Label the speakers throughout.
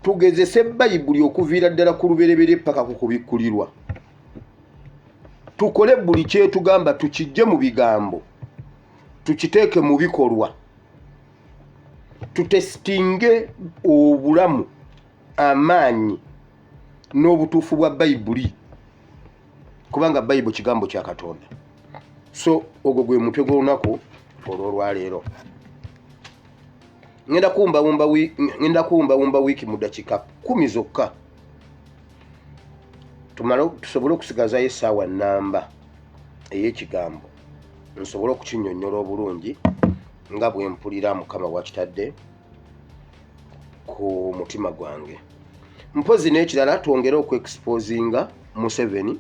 Speaker 1: Tugezese Bayibuli okuviira ddala ku lubereberye paka ku kubikkulirwa. Tukole buli kyetugamba, tukijje mu bigambo, tukiteeke mu bikolwa, tutesitinge obulamu, amaanyi n'obutuufu bwa Bayibuli, kubanga Bayibuli kigambo kya Katonda. So ogwo gwe mutwe gw'olunaku olw'olwaleero. Ngenda kuwumbawumba wiiki mu dakiika 10 zokka, tumale tusobole okusigazayo essaawa nnamba ey'ekigambo, nsobole okukinnyonnyola obulungi nga bwe mpulira Mukama bw'akitadde ku mutima gwange. Mpozi n'ekirala, twongere okuexposinga Museveni.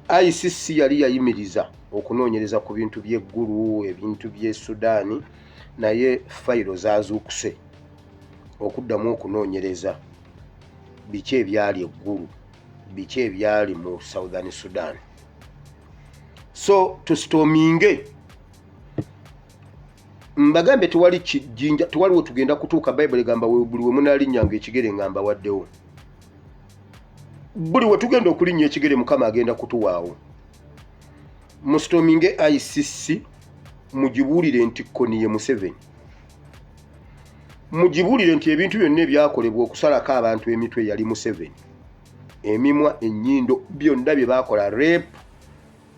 Speaker 1: ICC yali yayimiriza okunoonyereza ku bintu by'eggulu, ebintu by'e Sudaani, naye fayiro zaazuukuse okuddamu okunoonyereza biki ebyali eggulu, biki ebyali mu Southern Sudan. So tustorminge, mbagambe, tewali kijinja, tewaliwo tugenda kutuuka. Bayibuli egamba, buli we munaalinnyanga ekigere nga mbawaddewo. Buli we tugenda okulinnya ekigere, Mukama agenda kutuwaawo. Mustorminge ICC, mugibuulire nti Kony ye Museveni, mugibuulire nti ebintu byonna ebyakolebwa okusalako abantu emitwe yali Museveni, emimwa, ennyindo, byonna bye baakola, rape,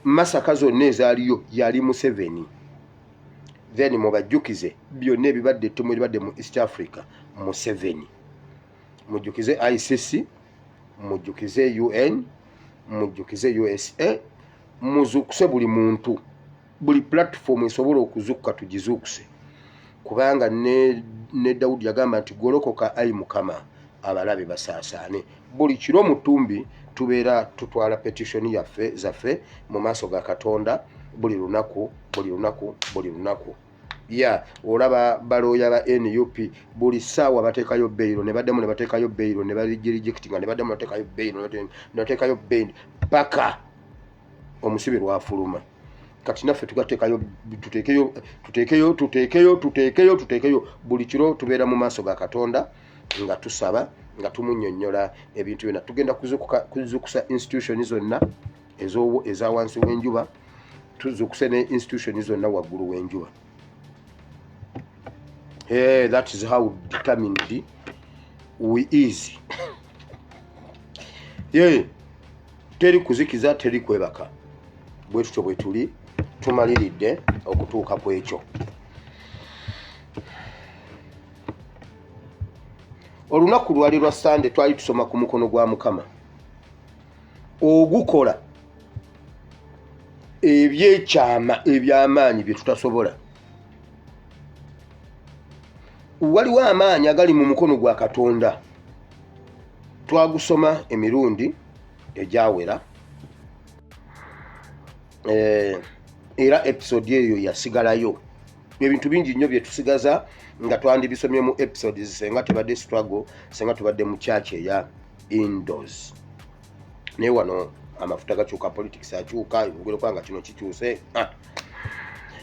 Speaker 1: massacre zonna ezaaliyo yali Museveni. Then mubajjukize byonna ebibadde, ettomu eribadde mu East Africa, Museveni. Mujjukize ICC, mujjukize UN, mujjukize USA, muzuukuse buli muntu, buli platform esobola okuzuukuka tugizuukuse, kubanga ne Dawudi yagamba nti, "Golokoka, ayi Mukama, abalabe basaasaane." Buli kiro mu ttumbi tubeera tutwala petition yaffe zaffe mu maaso ga Katonda, buli lunaku, buli lunaku, buli lunaku. Ya olaba balooya ba NUP buli ssaawa bateekayo bail, ne baddemu ne bateekayo bail, ne bagirejectinga, ne baddemu bateekayo bail, ne bateekayo bail, paka omusibe lwafuluma. Kati naffe tugateekayo, tuteekeyo, tuteekeyo, tuteekeyo, tuteekeyo, tuteekeyo. Buli kiro tubeera mu maaso ga Katonda nga tusaba, nga tumunnyonnyola ebintu byonna. Tugenda kuzuukusa institution zonna eza wansi w'enjuba, tuzuukuse ne institution zonna waggulu w'enjuba. Hey, that is how determined we is. Yeah. Teri kuzikiza, teri kwebaka, bwe tutyo bwe tuli tumaliridde okutuuka ku ekyo. Olunaku lwali lwa Sande, twali tusoma ku mukono gwa Mukama ogukola ebyekyama eby'amaanyi bye tutasobola. Waliwo amaanyi agali mu mukono gwa Katonda, twagusoma emirundi egyawera. Era episode eyo yasigalayo. Ebintu bingi nnyo bye tusigaza nga twandibisomye mu episodes senga tebadde struggle, senga tubadde mu church eya indoors. Naye wano amafuta gakyuka, politics akyuka, ogera okuba nga kino kikyuse. Ah.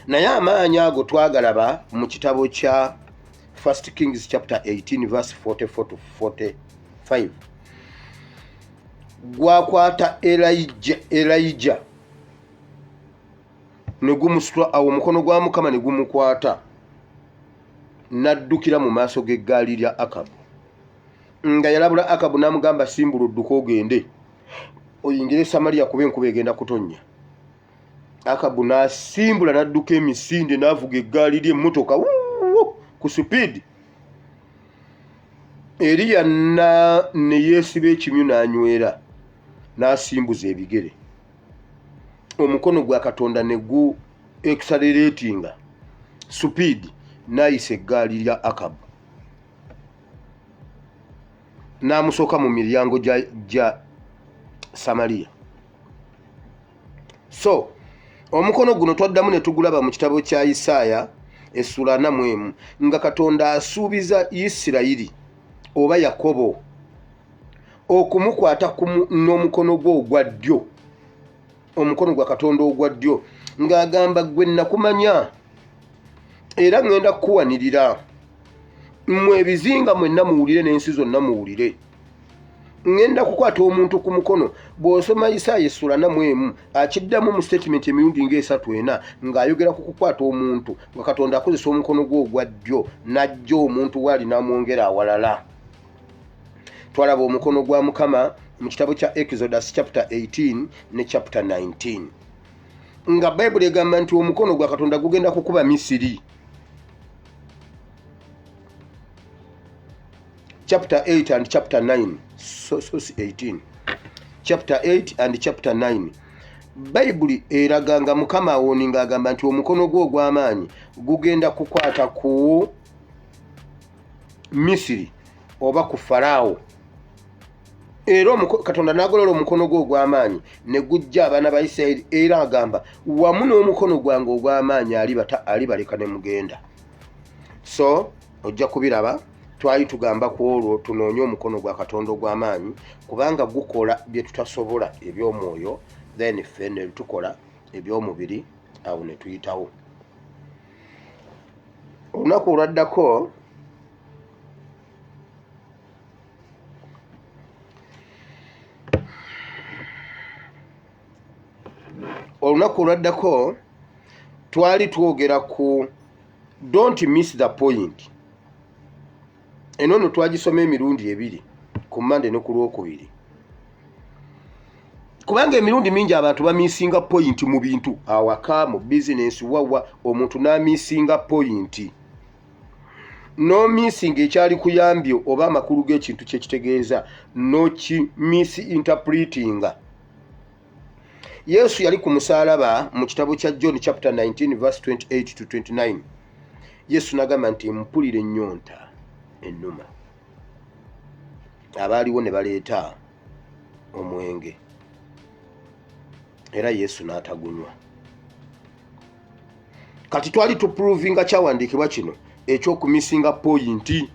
Speaker 1: Naye amaanyi ago twagalaba mu kitabo kya First Kings chapter 18 verse 44 to 45. Gwakwata Elijah ne gumusitula awo, omukono gwa Mukama ne gumukwata, n'addukira mu maaso g'eggaali lya Akabu, nga yalabula Akabu n'amugamba, "Simbula odduka ogende oyingire Samaliya, kuba enkuba egenda kutonnya." Akabu n'asimbula n'adduka emisinde, n'avuga eggaali ly'emmotoka ku speed. Eriya ne yeesiba ekimyu n'anywera, n'asimbuza ebigere, omukono gwa Katonda ne gu acceleratinga speed, n'ayisa eggaali lya Akabu n'amusooka mu miryango gya Samaliya. So omukono guno twaddamu ne tugulaba mu kitabo kya Isaaya essula 41, nga Katonda asuubiza Isirayiri oba Yakobo okumukwata n'omukono gwe ogwa ddyo, omukono gwa Katonda ogwa ddyo, ng'agamba, "Gwe nakumanya era ŋŋenda kukuwanirira, Mmwe ebizinga mwenna muwulire n'ensi zonna muwulire. Ŋŋenda kukwata omuntu ku mukono. Bw'osoma Isaaya essula 41, akiddamu mu sitatimenti emirundi ng'esatu ena ng'ayogera ku kukwata omuntu, nga Katonda akozesa omukono gwe ogwa ddyo n'aggya omuntu waali n'amwongera awalala. Twalaba omukono gwa Mukama mu kitabo kya Exodus chapter 18 ne chapter 19, nga Bayibuli egamba nti omukono gwa Katonda gugenda kukuba Misiri. Chapter 8 and chapter 9, so, so 18, chapter 8 and chapter 9, Bayibuli eraga nga Mukama awooni ng'agamba nti omukono gwe ogw'amaanyi gugenda kukwata ku Misiri oba ku Faraawo. Era Katonda n'agolola omukono gwe ogw'amaanyi ne gujja abaana ba Isirayiri, era agamba wamu n'omukono gwange ogw'amaanyi alibaleka ne mugenda. So ojja kubiraba, twali tugamba ku olwo tunoonye omukono gwa Katonda ogw'amaanyi, kubanga gukola bye tutasobola eby'omwoyo, then ffe ne tukola eby'omubiri, awo ne tuyitawo. Olunaku olwaddako twali twogera ku don't miss the point. Eno nno twagisoma emirundi ebiri, ku Mande ne ku Lwokubiri, kubanga emirundi mingi abantu bamisinga point mu bintu awaka, mu bizinensi, wawa omuntu n'amisinga point, n'omisinga ekyali kuyambye oba amakulu g'ekintu kyekitegeeza n'oki misinterpretinga. Yesu yali ku musaalaba. Mu kitabo kya John chapter 19 verse 28 to 29, Yesu n'agamba nti mpulira ennyonta ennuma. Abaaliwo ne baleeta omwenge, era Yesu n'atagunywa. Kati twali tuprovinga kyawandiikibwa kino ekyokumisinga point,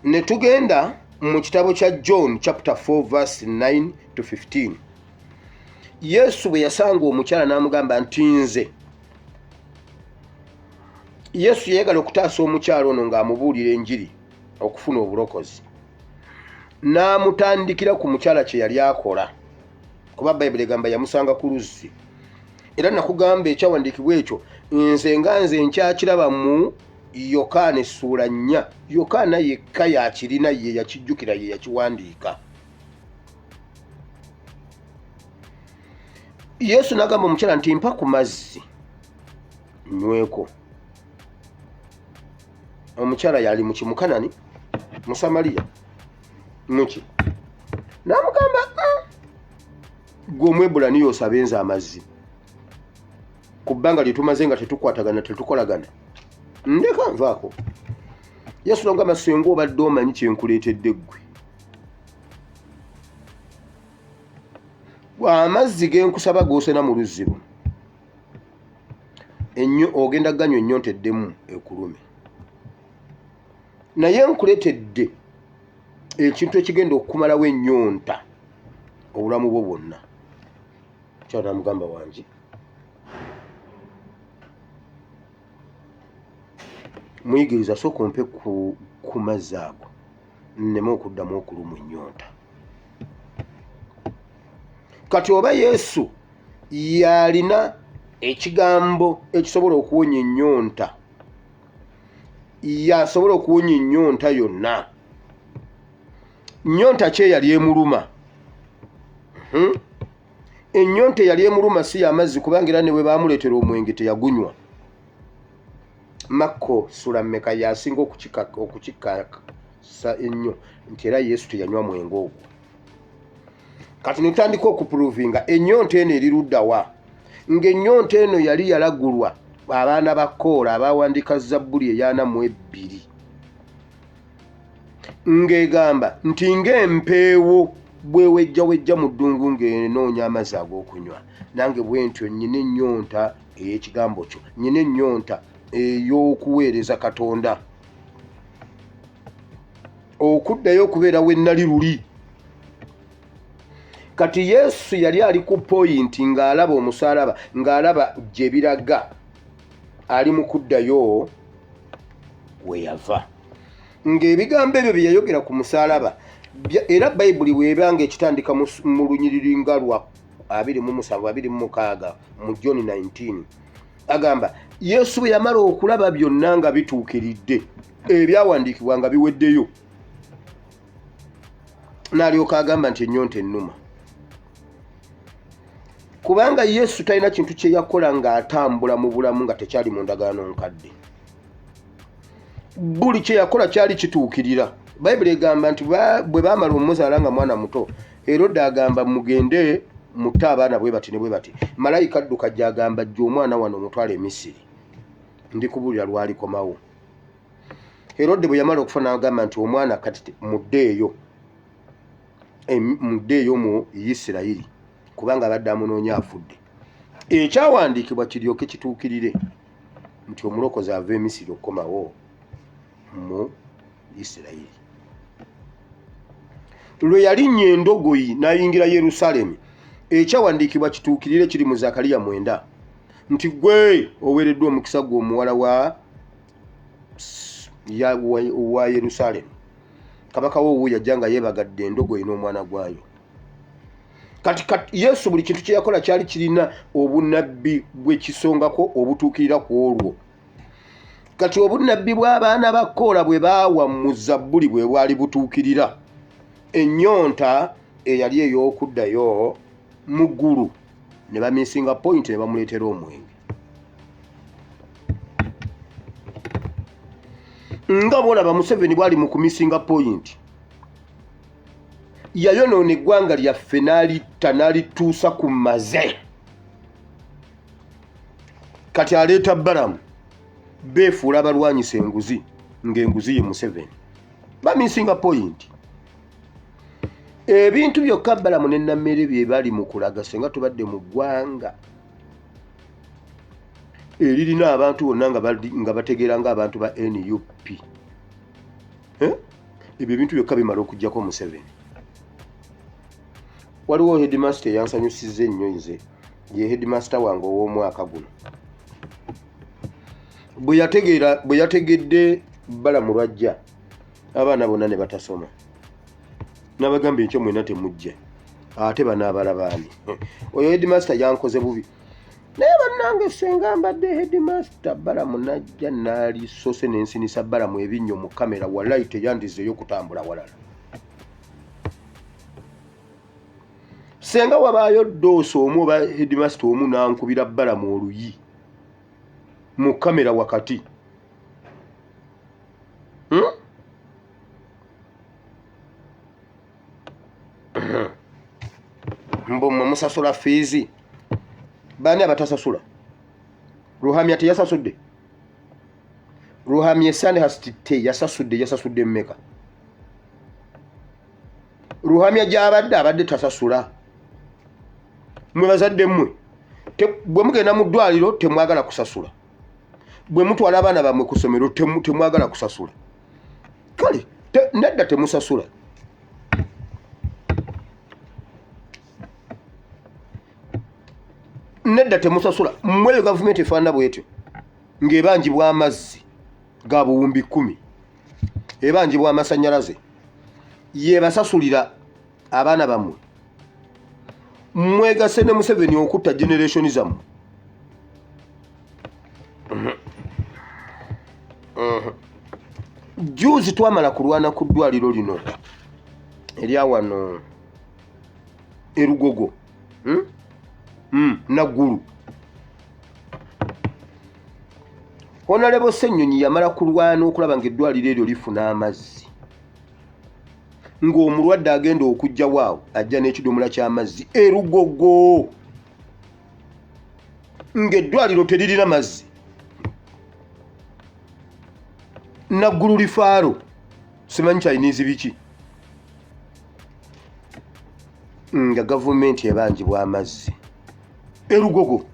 Speaker 1: ne tugenda mu kitabo kya John chapter 4 verse 9 to 15. Yesu bwe yasanga omukyala n'amugamba nti nze, Yesu yayagala okutaasa omukyala ono ng'amubuulira enjiri okufuna obulokozi, n'amutandikira ku mukyala kye yali akola, kuba Bayibuli egamba yamusanga ku luzzi. Era nakugamba ekyawandiikibwa ekyo nze nga nze nkyakiraba mu Yokaana essuula 4. Yokaana yekka yakirina, ye yakijjukira, ye yakiwandiika. Yesu n'agamba omukyala nti mpa ku mazzi nyweko. Omukyala yali muki? Mukanani, Musamaliya, muki? N'amugamba, gwe Omwebulaniya osabe nze amazzi ku bbanga lye tumaze nga tetukwatagana, tetukolagana? Ndeka nvaako. Yesu nagamba, senga obadde omanyi kyenkuleetedde ggwe, amazzi genkusaba gosena mu luzzi luno, ennyo ogenda ganywa ennyonta eddemu ekulume, naye nkuleetedde ekintu ekigenda okukumalawo ennyonta obulamu bwo bwonna. Kyanamugamba, wangi muyigiriza, sooka ompe ku mazzi ago nneme okuddamu okulumwa ennyonta. Kati oba Yesu yalina ekigambo ekisobola okuwonya ennyonta, yasobola okuwonya ennyonta yonna, nnyonta ki eyali emuluma? Ennyonta eyali emuluma si y'amazzi, kubanga era ne bwe baamuleetera omwenge teyagunywa. Makko sula mmeka yasinga okukikasa ennyo nti era Yesu teyanywa mwenge ogwo. Kati netutandika okuprovinga ennyonta eno eri luddawa, ng'ennyonta eno yali yalagulwa abaana ba Koola abawandiika Zabbuli eya 42, ng'egamba nti ng'empeewo bwewejjawejja mu ddungu ng'enoonya amazzi ag'okunywa, nange bwe ntyo nnyina ennyonta ey'ekigambo kyo, nnyina ennyonta ey'okuweereza Katonda, okuddayo okubeera we nnali luli. Kati Yesu yali ali ku point ng'alaba omusaalaba, ng'alaba gye biraga, ali mu kuddayo We yava ng'ebigambo ebyo bye yayogera ku musaalaba, era Bayibuli bw'eba ng'ekitandika mu lunyiriri nga lwa 27 26 mu John 19, agamba Yesu bwe yamala okulaba byonna nga bituukiridde, ebyawandiikibwa nga biweddeyo, n'alyoka agamba nti ennyonta ennuma. Kubanga Yesu talina kintu kye yakola ng'atambula mu bulamu nga tekyali mu ndagaano nkadde. Buli kye yakola kyali kituukirira. Bayibuli egamba nti bwe baamala omuzaala nga mwana muto, Herode agamba mugende mutte abaana bwe bati ne bwe bati. Malayika adduka gy'agamba, jja omwana wano omutwale e Misiri, ndikubuulira lwalikomawo. Herode bwe yamala okufa n'agamba nti omwana kati muddeeyo, muddeeyo mu Isirayiri, kubanga abadde amunoonya afudde. Ekyawandiikibwa kiryoke kituukirire nti omulokozi ava e Misiri okukomawo mu Isirayiri. Lwe yalinnya endogoyi n'ayingira Yerusaalemi, ekyawandiikibwa kituukirire kiri mu Zakaliya 9 nti gwe oweereddwa omukisa gwe omuwala wa Yerusaalemi, kabaka wo wuuyo ajja nga yeebagadde endogoyi n'omwana gwayo. Kati Yesu buli kintu kye yakola kyali kirina obunnabbi bw'ekisongako obutuukirira ku olwo. Kati obunnabbi bw'abaana ba Koola bwe baawa mu Zabbuli bwe bwali butuukirira. Ennyonta eyali ey'okuddayo mu ggulu ne bamisinga point ne bamuleetera omwenge. Nga bw'olaba Museveni bw'ali mu kumisinga point, yayonoona eggwanga lyaffe n'alitta n'alituusa ku maze. Kati aleeta Balamu, beefuula abalwanyisa enguzi ng'enguzi ye Museveni. Bamisinga point. Ebintu byokka Balamu ne Nammere bye bali mu kulaga, singa tubadde mu ggwanga eririna abantu bonna nga bategeera ng'abantu ba NUP, ebyo ebintu byokka bimala okuggyako Museveni. Waliwo headmaster eyansanyusizza ennyo nze, ye headmaster wange ow'omwaka guno. Bwe yategedde Balamu lwajja, abaana bonna ne batasoma. N'abagamba enkyo mwena temujja, ate banaabalaba ani? Oyo headmaster yankoze bubi. Naye bannange, senga mbadde headmaster, Balamu najja n'alisose n'ensinisa Balamu ebinnyo mu kamera, wallayi teyandizeeyo kutambula walala. Senga wabaayo doosi omu oba headmaster omu n'ankubira Balamu oluyi mu kamera wakati, Mbu mmwe musasula fiizi, baani abatasasula? Ruhamya teyasasudde? Ruhamya Sandhurst teyasasudde? Yasasudde mmeka? Ruhamya gy'abadde abadde tasasula. Mwe bazadde mmwe, bwe mugenda mu ddwaliro temwagala kusasula, bwe mutwala abaana bammwe ku ssomero temwagala kusasula. Kale nedda, temusasula. Nedda, temusasula. Mmweyo gavumenti efaanana bwetyo ng'ebanjibwa amazzi ga buwumbi 10, ebanjibwa amasannyalaze, yebasasulira abaana bammwe. Mwegase ne Museveni okutta generation zammwe. Juzi twamala kulwana ku ddwaliro lino erya wano erugogo, Naggulu. Honorable Ssenyonyi yamala kulwana okulaba ng'eddwaliro eryo lifuna amazzi, ng'omulwadde agenda okujja waawo ajja n'ekidomola ky'amazzi. Erugogo ng'eddwaliro teririna mazzi. Naggulu lifaalo, simanyi Chinese biki, nga gavumenti ebanjibwa amazzi Erugogo.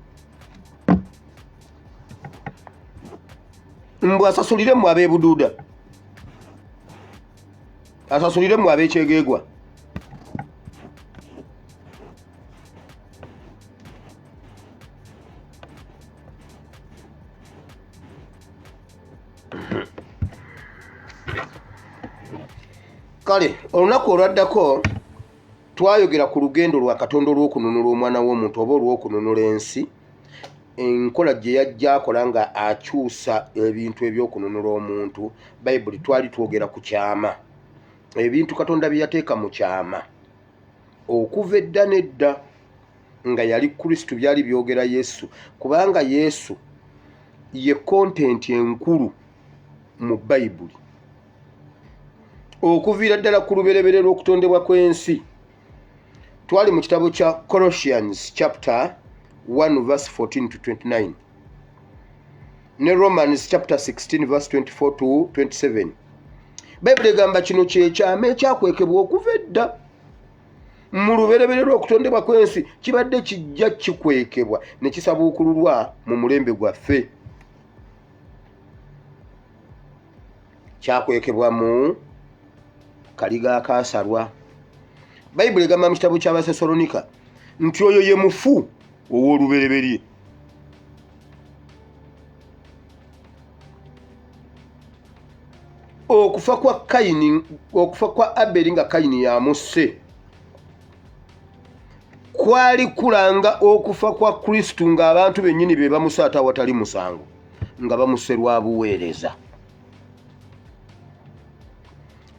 Speaker 1: Mbw asasulire mmwe ab'ebuduuda, asasulire mmwe ab'ekyegeegwa. Kale olunaku olwaddako twayogera ku lugendo lwa Katonda olw'okununula omwana w'omuntu oba olw'okununula ensi, enkola gye yajja akola nga akyusa ebintu eby'okununula omuntu. Bayibuli twali twogera ku kyama, ebintu Katonda bye yateeka mu kyama okuva edda n'edda nga yali Kristo, byali byogera Yesu, kubanga Yesu ye kontenti enkulu mu Bayibuli okuviira ddala ku lubereberye lw'okutondebwa kw'ensi. Twali mu kitabo kya Colossians chapter 1 verse 14 to 29 ne Romans chapter 16 verse 24 to 27. Bayibuli egamba kino kyekyama ekyakwekebwa okuva edda mu lubereberye lw'okutondebwa kw'ensi, kibadde kijja kikwekebwa ne kisabuukululwa mu mulembe gwaffe. Kyakwekebwa mu kaliga akaasalwa. Bayibuli egamba mu kitabo ky'Abasesalonika nti oyo ye mufu ow'olubereberye. Okufa kwa Kayini, okufa kwa Aberi nga Kayini yamusse, kwali kulanga okufa kwa Kristo ng'abantu bennyini be bamusse ate awatali musango, nga bamusse lwa buweereza.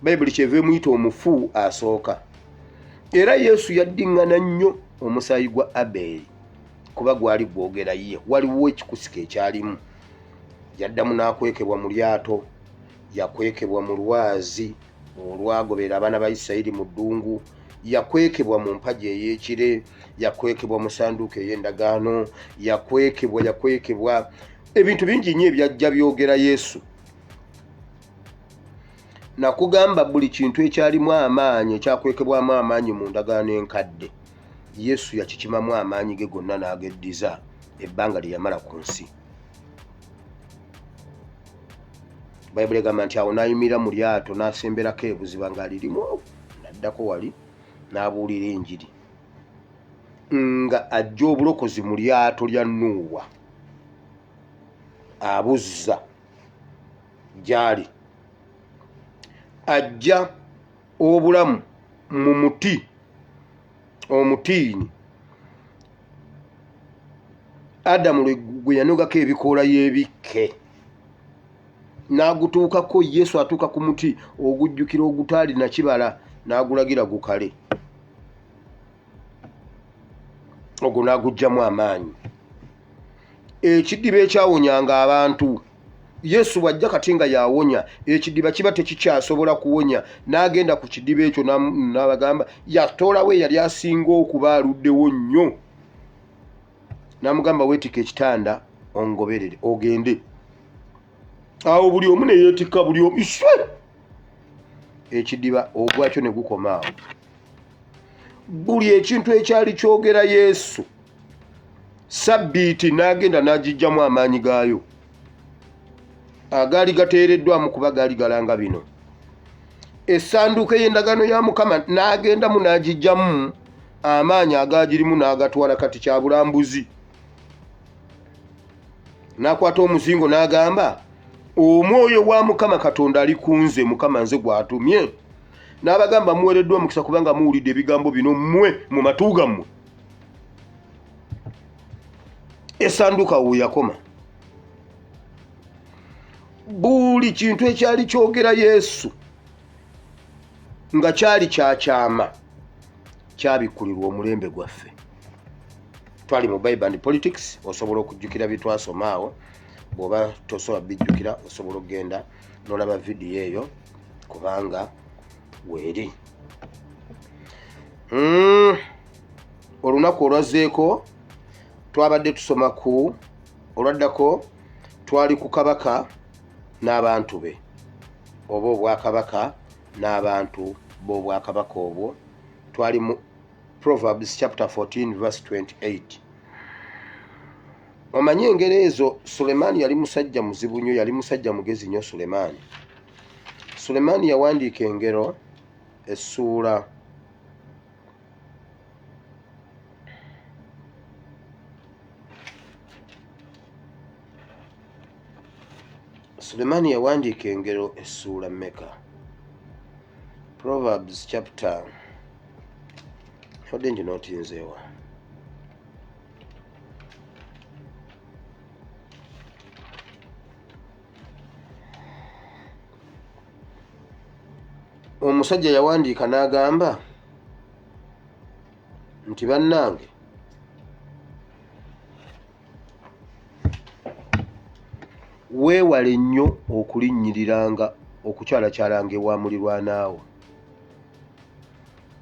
Speaker 1: Bayibuli kyeva emuyita omufu asooka. Era Yesu yaddiŋŋana nnyo omusaayi gwa Aberi kuba gwali gwogera ye, waliwo ekikusika ekyalimu. Yaddamu n'akwekebwa mu lyato, yakwekebwa mu lwazi olwagobera abaana ba Isirayiri mu ddungu, yakwekebwa mu mpagi ey'ekire, yakwekebwa mu sanduuko ey'endagaano, yakwekebwa, yakwekebwa ebintu bingi nnyo ebyajja byogera Yesu. Nakugamba buli kintu ekyalimu amaanyi, ekyakwekebwamu amaanyi mu ndagaano enkadde, Yesu yakikimamu amaanyi ge gonna n'ageddiza ebbanga lye yamala ku nsi. Bayibuli egamba nti awo n'ayimirira mu lyato n'asemberako ebuziba ng'alirimu, n'addako wali n'abuulira enjiri nga ajja obulokozi mu lyato lya Nuuwa abuzza gy'ali, ajja obulamu mu muti omutiini Adamu gwe yanogako ebikoola y'ebikke n'agutuukako. Yesu atuuka ku muti ogujjukira ogutaali na kibala n'agulagira gukale, ogwo n'aguggyamu amaanyi. Ekidiba ekyawonyanga abantu, Yesu bw'ajja kati nga yawonya, ekidiba kiba tekikyasobola kuwonya, n'agenda ku kidiba ekyo n'abagamba, yatoolawo eyali asinga okuba aluddewo nnyo, n'amugamba weetika ekitanda ongoberere ogende. Awo buli omu ne yeetikka, buli omu iswe ekidiba ogwakyo ne gukoma awo. Buli ekintu ekyali kyogera Yesu, sabbiiti n'agenda n'agiggyamu amaanyi gaayo agaali gateereddwamu, kuba gaali galanga bino. Essanduuko ey'endagaano ya Mukama n'agendamu n'agiggyamu amaanyi agaagirimu n'agatwala kati kya bulambuzi. N'akwata omuzingo n'agamba, omwoyo wa Mukama Katonda ali ku nze, Mukama nze gw'atumye. N'abagamba, muweereddwa omukisa kubanga muwulidde ebigambo bino mmwe mu matu gammwe. Essanduuko awo we yakoma. Buli kintu ekyali kyogera Yesu nga kyali kya kyama kyabikkulirwa omulembe gwaffe. Twali mu Bible and Politics, osobola okujjukira bye twasoma awo. Bw'oba tosobola bijjukira, osobola okugenda n'olaba vidiyo eyo kubanga weeri. Olunaku olwazzeeko twabadde tusoma ku olwaddako, twali ku kabaka n'abantu be, oba obwakabaka n'abantu b'obwakabaka obwo. Twali mu Proverbs chapter 14 verse 28. Omanyi engero ezo, Sulemaani yali musajja muzibu nnyo, yali musajja mugezi nnyo Sulemaani. Sulemaani yawandiika engero essuula Sulemaani yawandiika engero essuula mmeka? Proverbs chapter wadde nginootinzeewa. Omusajja yawandiika n'agamba nti bannange weewale nnyo okulinnyiriranga okukyalakyalanga ewa mulirwanaawo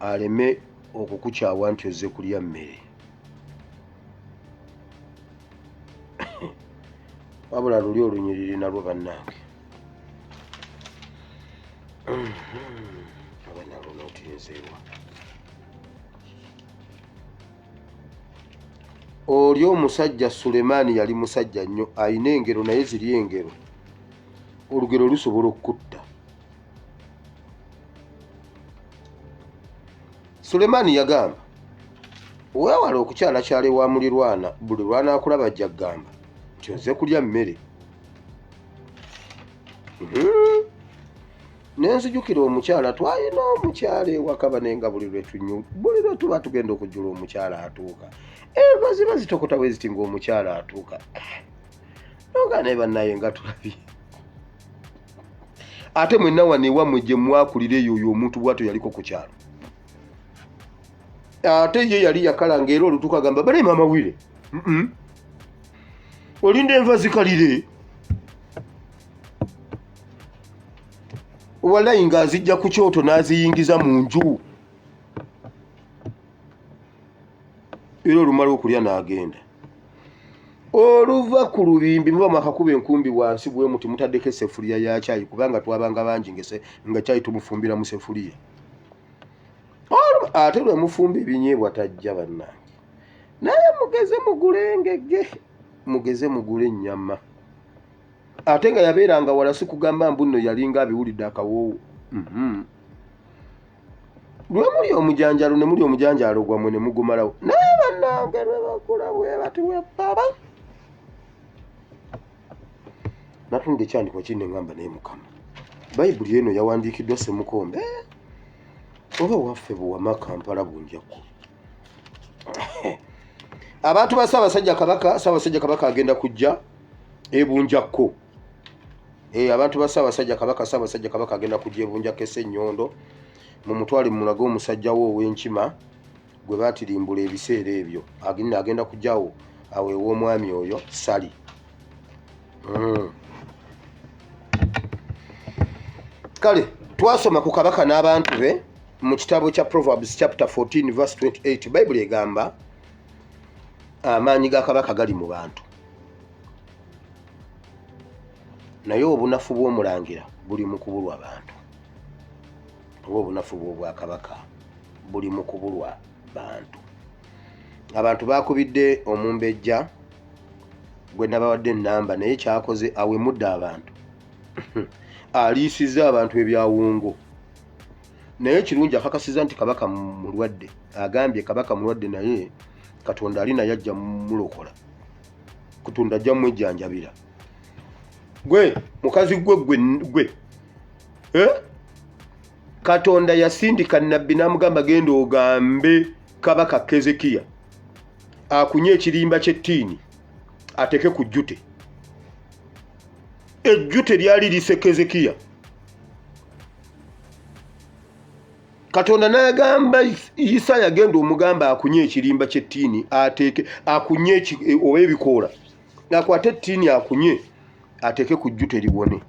Speaker 1: aleme okukukyawa nti ozze kulya mmere. Wabula luli olunyiriri nalwo bannange oba nalwo notinzeewa. Oli omusajja Sulemaani yali musajja nnyo, alina engero naye ziri engero olugero lusobola okukutta. Sulemaani yagamba, weewale okukyalakyala ewa mulirwana, buli lw'anaakulaba ajja kugamba nti ozze kulya mmere. Ne nzijukira omukyala, twalina omukyala ewaka bane nga buli lwe tunyu, buli lwe tuba tugenda okujjula omukyala atuuka, enva ziba zitokota bwe ziti ng'omukyala atuuka. Noga naye bannaye nga tulabye. Ate mwenna wano ewammwe gye mwakulira eyo oyo omuntu bw'atyo yaliko ku kyalo. Ate ye yali yakala ng'era olutuuka agamba bale maama wire. Olinda enva zikalire. Walayi ng'azijja ku kyoto n'aziyingiza mu nju. Era olumala okulya n'agenda. Oluva ku lubimbi muba mwakakuba enkumbi wansi bwe muti mutaddeko essefuliya ya caayi kubanga twabanga bangi nga caayi tumufumbira mu ssefuliya. Ate lwe mufumba ebinyeebwa tajja bannange. Naye mugeze mugule engege, mugeze mugule ennyama. Ate nga yabeeranga wala si kugamba mbu nno yalinga abiwulidde akawoowo. Lwe muli omujanjalo ne muli omujanjaalo gwammwe ne mugumalawo. Naye bannange lwe bakula bwe bati bwe baba. Natunda ekyandikwa kino ne ŋŋamba naye Mukama. Bayibuli eno yawandiikiddwa Ssemukombe oba waffe Buwama Kampala Bunjakko. Abantu ba Ssaabasajja Kabaka, Ssaabasajja Kabaka agenda kujja e Bunjakko. Abantu ba Ssaabasajja Kabaka, Ssaabasajja Kabaka agenda kujja e Bunjakko e Ssenyondo. Mumutwale mumulage omusajja we ow'enkima gwe baatirimbula ebiseera ebyo. Agenda kujjawo awo ew'omwami oyo Ssali. Kale twasoma ku kabaka n'abantu be mu kitabo kya Proverbs chapter 14 verse 28. Bayibuli egamba amaanyi ga kabaka gali mu bantu, naye obunafu bw'omulangira buli mu kubulwa bantu, oba obunafu bw'obwakabaka buli mu kubulwa bantu. Abantu baakubidde omumbejja gwe nabawadde ennamba, naye kyakoze awemudde abantu, aliisizza abantu ebyawongo. Naye kirungi akakasizza nti kabaka mulwadde, agambye kabaka mulwadde naye Katonda ali naye ajja mulokola, Katonda ajja mwejjanjabira. Gwe mukazi gwe gwe gwe Katonda yasindika nabbi n'amugamba genda ogambe kabaka Kezekiya akunye ekirimba ky'ettiini ateeke ku jjute. Ejjute lyali lise Kezekiya. Katonda n'agamba Isaaya genda omugamba akunye ekirimba ky'ettiini ateeke, akunye oba ebikoola, akwate ettiini akunye ateeke ku jjute liwone.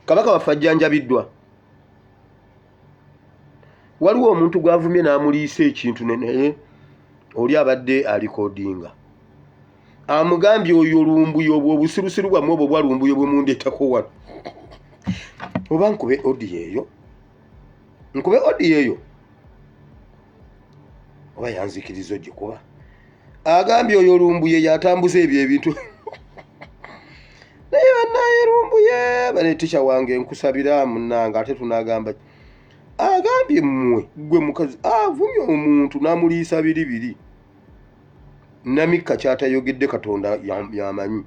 Speaker 1: Kabaka waffe ajjanjabiddwa. Waliwo omuntu gw'avumye n'amuliisa ekintu naye oli abadde alikodinga. Amugambye oyo Lumbuye, obwo obusirusiru bwammwe obwo bwa Lumbuye bwe mundeetako wano. Oba nkube audio eyo? Nkube audio eyo? Oba yanzikiriza ogikuba? Agambye oyo Lumbuye y'atambuza ebyo ebintu. Naye bannaye Lumbuye, bane teacher wange nkusabira munnange, ate tunaagamba ki? Agambye mmwe, ggwe mukazi, avumye omuntu n'amuliisa biri biri. Namikka ky'atayogedde Katonda y'amanyi.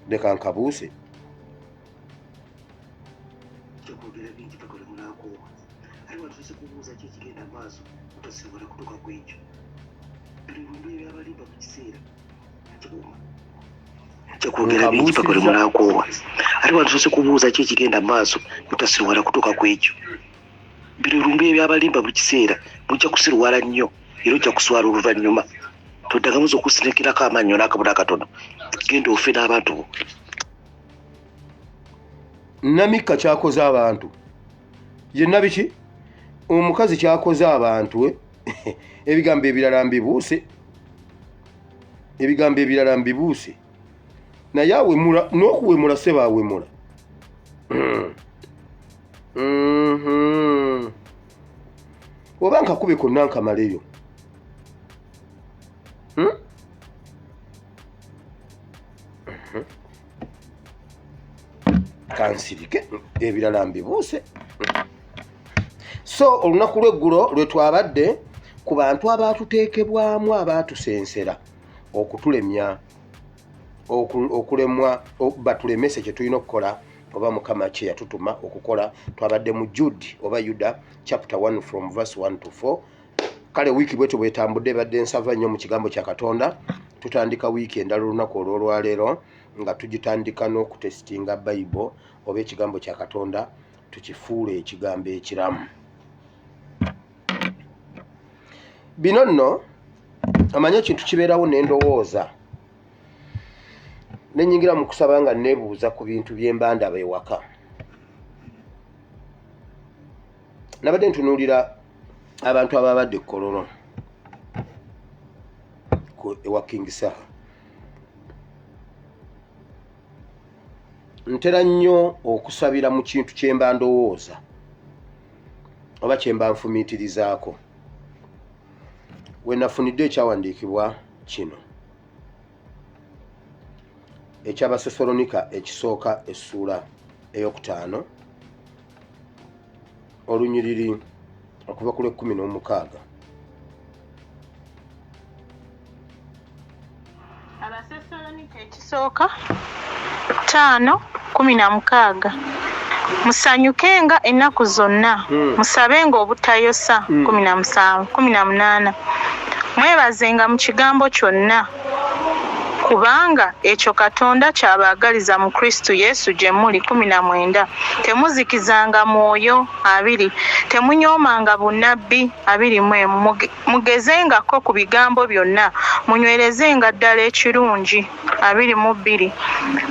Speaker 1: Leka nkabuuse.
Speaker 2: Kwogera bingi paka lwe munaakoowa. Ate watuuse kubuuza ki ekigenda mu maaso mutasiruwala kutuuka ku ekyo. Bino bintu ebyabalimba mu kiseera kikuuma. Nja kwogera bingi paka lwe munaakoowa. Ate watuuse kubuuza ki ekigenda mu maaso mutasiruwala kutuuka ku ekyo. Bino lumbe ebyabalimba mu kiseera mujja kusiruwala nnyo era ojja kuswala oluvannyuma. Toddangamu okusinikirako amannyo n'akabona akatono. Genda ofe n'abantu bo.
Speaker 1: Namikka kyakoze abantu yenna biki omukazi kyakoze abantu eh? Ebigambo ebirala mbibuuse, ebigambo ebirala mbibuuse, naye awemula n'okuwemula seba awemula. Oba nkakube konna nkamaleyo. Hmm? Kansirike, ebirala mbibuuse. So olunaku lw'eggulo lwe twabadde ku bantu abaatuteekebwamu, abaatusensera okutulemya, okulemwa, batulemese kye tulina okukola oba Mukama kye yatutuma okukola. Twabadde mu Jude oba Yuda chapter 1 from verse 1 to 4. Kale wiiki bwetyo bwetambudde, ebadde nsava nnyo mu kigambo kya Katonda. Tutandika wiiki endala olunaku olw'olwaleero nga tugitandika n'okutesitinga Bayibo oba ekigambo kya Katonda, tukifuule ekigambo ekiramu. Bino nno omanye ekintu kibeerawo n'endowooza ne nnyingira mu kusaba nga neebuuza ku bintu bye mba ndaba ewaka. Nabadde ntunuulira abantu ababadde e Kololo ewa King Saha. Ntera nnyo okusabira mu kintu kye mba ndowooza oba kye mba nfumiitirizaako. We nafunidde ekyawandiikibwa kino eky'Abasesalonika ekisooka essuula eyokutaano olunyiriri okuva ku lw'ekkumi n'omukaaga.
Speaker 3: Abasesalonika ekisooka 5:16. Musanyukenga ennaku zonna, musabenga obutayosa. 17, 18. Mwebazenga mu kigambo kyonna, kubanga ekyo Katonda ky'abaagaliza mu Kristo Yesu gye muli. 19. Temuzikizanga mwoyo. 20. Temunyoomanga bunnabbi. 21. Mugezengako ku bigambo byonna, munywerezenga ddala ekirungi. 22.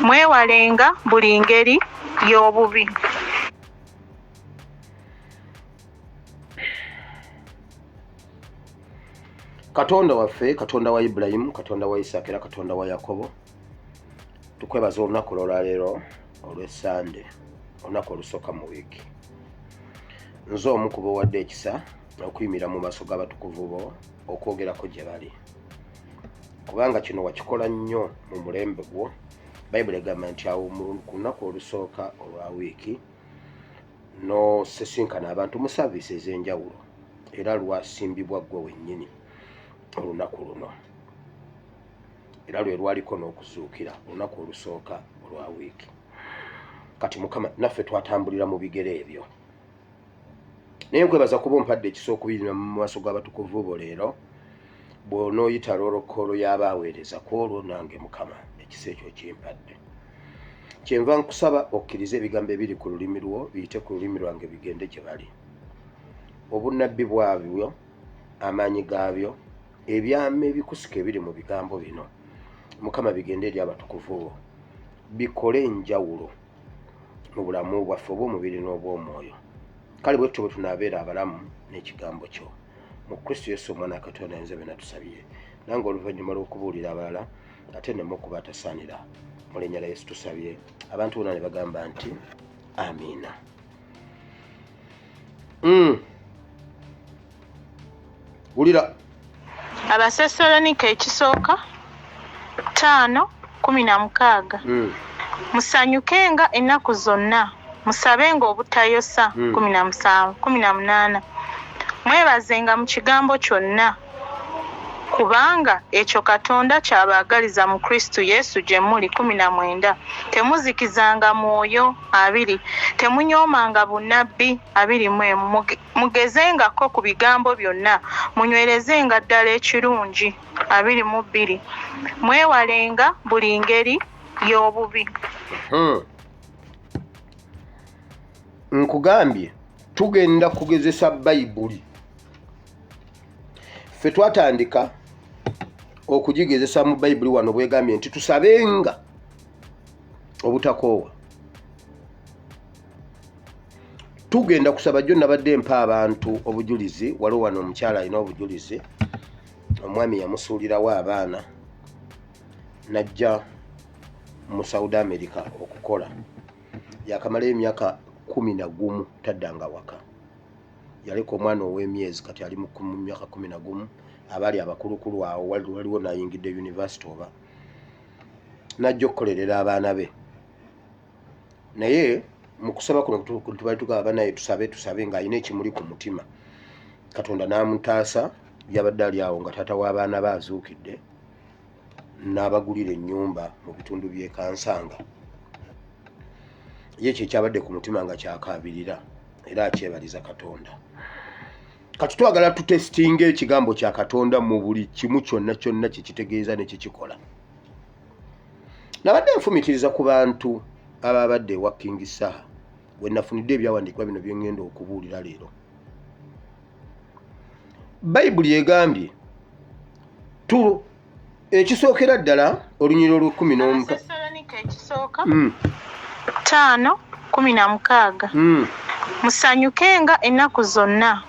Speaker 3: Mwewalenga buli ngeri y'obubi.
Speaker 1: Katonda waffe, Katonda wa Ibulayimu, Katonda wa Isaaka era Katonda wa Yakobo, tukwebaza olunaku olwaleero olw'Essande, olunaku olusooka mu wiiki. Nze omu ku b'owadde ekisa okuyimira mu maaso g'abatukuvu bo okwogerako gye bali, kubanga kino wakikola nnyo mu mulembe gwo. Bayibuli egamba nti awo ku lunaku olusooka olwa wiiki n'osisinkana abantu mu saaviisi ez'enjawulo, era lwasimbibwa ggwe wennyini olunaku luno, era lwe lwaliko n'okuzuukira, olunaku olusooka olwa wiiki. Kati Mukama, naffe twatambulira mu bigere ebyo, naye nkwebaza kuba ompadde ekisa okubirira mu maaso g'abatukuvu bo leero. Bw'onooyita lw'olokkoolo y'abaaweereza ku olwo, nange Mukama ekisa ekyo kimpadde. Kyenva nkusaba okkirize ebigambo ebiri ku lulimi lwo biyite ku lulimi lwange bigende gye bali. Obunnabbi bwabyo, amaanyi gaabyo, ebyama ebikusika ebiri mu bigambo bino, Mukama, bigende eri abatukuvu bo, bikole enjawulo mu bulamu bwaffe obw'omubiri n'obw'omwoyo. Kale bwe tutyo bwe tunaabeera abalamu n'ekigambo kyo. Mu Kristo Yesu Omwana wa Katonda nze bwe natusabye, nange oluvannyuma lw'okubuulira abalala ate nneme okuba atasaanira. Mu linnya lya Yesu tusabye. Abantu bonna ne bagamba nti amiina. Wulira.
Speaker 3: Abasessaloniika ekisooka 5:16. Musanyukenga ennaku zonna, musabenga obutayosa. 17, 18. Mwebazenga mu kigambo kyonna, Kubanga ekyo Katonda ky'abaagaliza mu Kristo Yesu gye muli. 19. Temuzikizanga mwoyo. 20. Temunyoomanga bunnabbi. 21. Mugezengako ku bigambo byonna, munywerezenga ddala ekirungi. 22. Mwewalenga buli ngeri y'obubi.
Speaker 1: Nkugambye tugenda kugezesa Bayibuli. Ffe twatandika okugigezesa mu Bayibuli wano bwegambye nti tusabenga obutakoowa. Tugenda kusaba. Jjo nabadde mpa abantu obujulizi. Waliwo wano omukyala alina obujulizi, omwami yamusuulirawo abaana najja mu Saudi America okukola, yakamalayo emyaka 11 taddanga waka. Yaleka omwana ow'emyezi, kati ali mu myaka 11. Abaali abakulukulu awo waliwo nayingidde university oba najja okukolerera abaana be. Naye mu kusaba kuno tubali tugaba banaye tusabe tusabe, ng'alina ekimuli ku mutima, Katonda n'amutaasa. Yabadde ali awo nga taata w'abaana be azuukidde n'abagulira ennyumba mu bitundu by'e Kansanga. Ye kyekyabadde ku mutima nga kyakaabirira, era akyebaliza Katonda. Kati twagala tutestinga ekigambo kya Katonda mu buli kimu kyonna kyonna kyekitegeeza ne kyekikola. Nabadde nfumitiriza ku bantu ababadde ewa King Saha we nafunidde ebyawandiikibwa bino bye ŋŋenda okubuulira leero. Bayibuli egambye tu ekisookera ddala olunyiriri olwekumi n'omuka
Speaker 3: Abasessaloniika ekisooka 5:16. Musanyukenga ennaku zonna.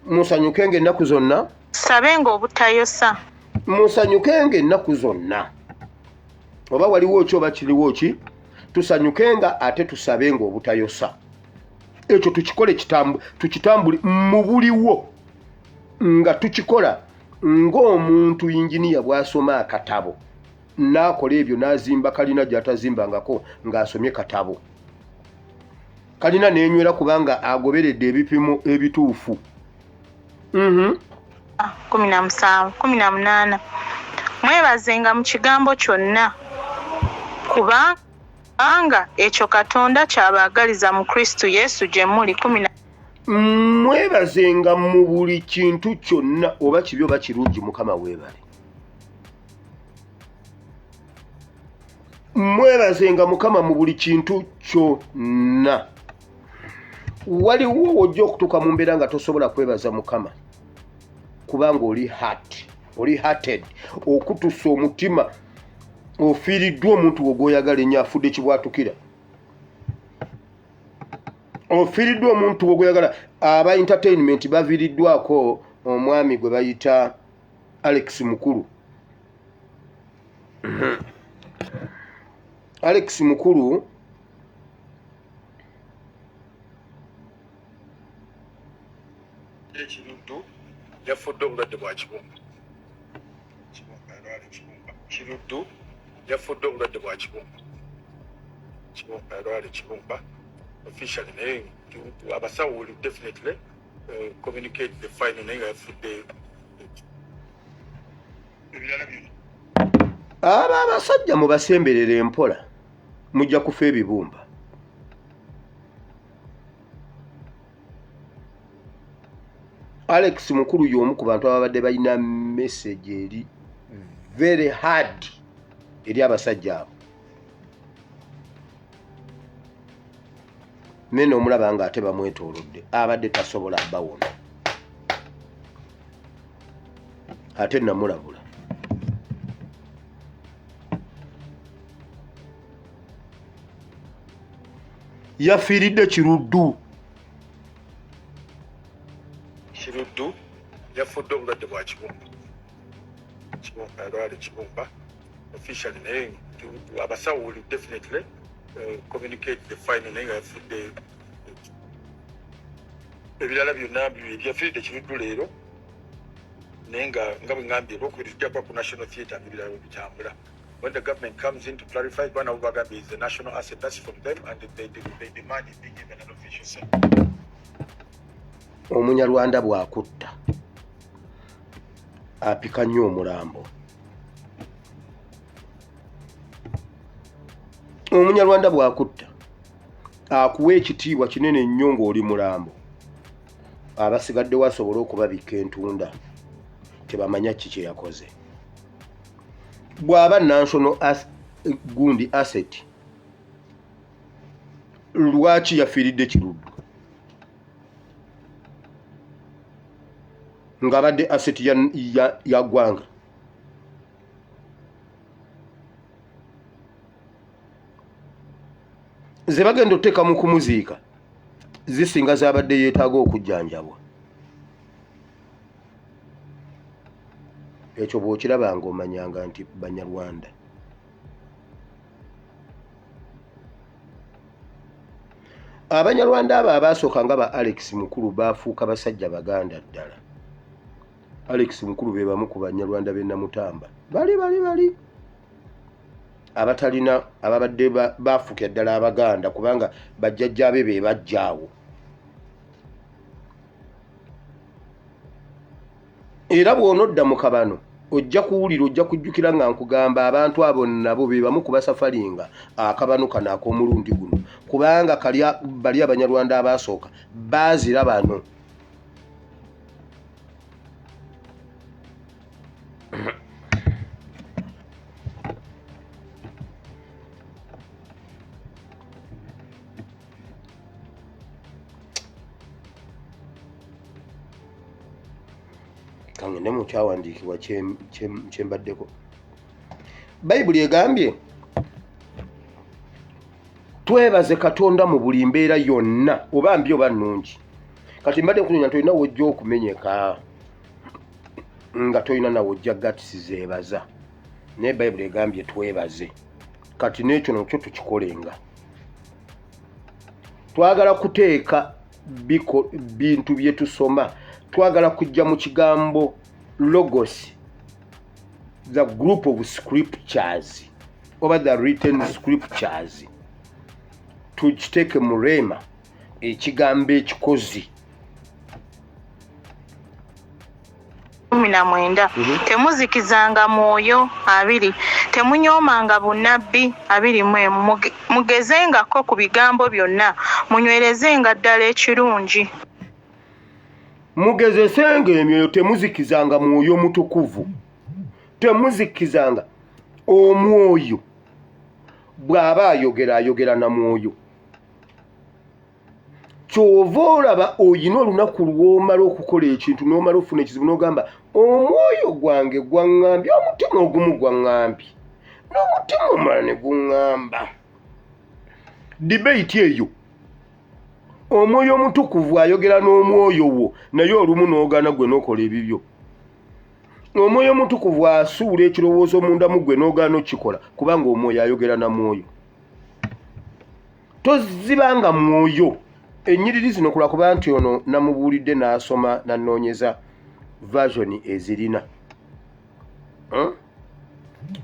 Speaker 1: Musanyukenga ennaku zonna.
Speaker 3: Musabenga obutayosa.
Speaker 1: Musanyukenga ennaku zonna. Oba waliwo ki oba kiriwo ki, tusanyukenga ate tusabenga obutayosa. Ekyo tukikole, tukitambule mu buliwo nga tukikola ng'omuntu yinginiya bw'asoma akatabo n'akola ebyo n'azimba kalina gy'atazimbangako ng'asomye katabo kalina n'enywera kubanga agoberedde ebipimo ebituufu.
Speaker 3: 17, 18. Mwebazenga mu kigambo kyonna, kubanga ekyo Katonda ky'abaagaliza mu Kristo Yesu gye muli. Kumi na
Speaker 1: Mwebazenga mu buli kintu kyonna, oba kibi oba kirungi, Mukama weebale. Mwebazenga Mukama mu buli kintu kyonna. Waliwo wojja okutuuka mu mbeera nga tosobola kwebaza Mukama kubanga oli hurt, oli hurted, okutusa omutima, ofiiriddwa omuntu wo gw'oyagala ennyo, afudde kibwatukira, ofiiriddwa omuntu wo gw'oyagala. Aba entertainment baviiriddwako omwami gwe bayita Alex Mukulu. Alex Mukulu
Speaker 4: Ekiruddu yafudde obulwadde bwa kibumba. Kibumba, yalwala ekibumba. Kiruddu yafudde obulwadde bwa kibumba. Kibumba, yalwala ekibumba officially, naye abasawo will definitely communicate the final, naye nga yafudde ebirala byonna.
Speaker 1: Abo abasajja mubasemberere empola, mujja kufa ebibumba. Alex Mukulu y'omu ku bantu ababadde balina message eri very hard eri abasajja abo, naye n'omulaba nga ate bamwetoolodde, abadde tasobola bawona, ate namulabula. Yafiiridde Kiruddu.
Speaker 4: Kiruddu yafudde obulwadde bwa kibumba. Kibumba, yalwala ekibumba officially, naye abasawo will definitely communicate the final, naye nga yafudde ebirala byonna. Yafiiridde Kiruddu leero, naye nga bwe ŋŋambye, olwokubiri tujja kuba ku National Theatre ebirala bwe bitambula. When the government comes in to clarify, bwana bagambye is a national asset, that's from them, and they demand it be given an official say.
Speaker 1: Omunyarwanda bw'akutta. Apika nnyo omulambo. Omunyarwanda bw'akutta akuwa ekitiibwa kinene nnyo ng'oli mulambo, abasigaddewo asobole okubabikka entunda tebamanya ki kye yakoze. Bw'aba national gundi asset, lwaki yafiiridde Kiruddu ng'abadde asset ya ggwanga? Ze bagenda otuteeka mu kumuziika zisinga z'abadde yeetaaga okujjanjabwa. Ekyo bw'okirabanga omanyanga nti Banyarwanda. Abanyarwanda abo abaasooka nga ba Alex Mukulu baafuuka basajja Baganda ddala. Alex Mukulu be bamu ku Banyarwanda b'e Namutamba bali bali bali abatalina ababadde baafuukira ddala Abaganda kubanga bajjajjaabe be bajja awo. Era bw'onodda mu kabano ojja kuwulira, ojja kujjukira nga nkugamba abantu abo nabo be bamu ku basafalinga akabano kano ak'omulundi guno, kubanga bali Abanyarwanda abaasooka baazira bano. Kangende mu kyawandiikibwa kyembaddeko. Bayibuli egambye twebaze Katonda mu buli mbeera yonna, oba mbi oba nnungi. Kati mbadde nkunonya nti olina wojja okumenyeka nga tolina nawe ojja gatisi zeebaza, naye Bayibuli egambye twebaze. Kati n'ekyo nakyo tukikolenga. Twagala kuteeka bintu bye tusoma, twagala kujja mu kigambo logos, the group of scriptures oba the written scriptures, tukiteeke mu rema, ekigambo ekikozi.
Speaker 3: 19. Temuzikizanga mwoyo. 20. Temunyoomanga bunnabbi. 21. Mugezengako ku bigambo byonna, munywerezenga ddala ekirungi.
Speaker 1: Mugezesenga emyoyo, temuzikizanga mwoyo mutukuvu. Temuzikizanga omwoyo. Bw'aba ayogera, ayogera na mwoyo. Kyova olaba oyina olunaku lw'omala okukola ekintu n'omala ofuna ekizibu n'ogamba omwoyo gwange gwaŋŋambye, omutima ogumu gwaŋŋambye n'omutima omulala ne guŋŋamba. Debate eyo, omwoyo omutukuvu ayogera n'omwoyo wo, naye olumu n'ogaana gwe n'okola ebibyo. Omwoyo omutukuvu asuula ekirowoozo mundamu gwe n'ogaana okukikola, kubanga omwoyo ayogera na mwoyo. Tozibanga mwoyo. Ennyiriri zino kulwakuba nti ono namubuulidde n'asoma n'annoonyeza version ezirina,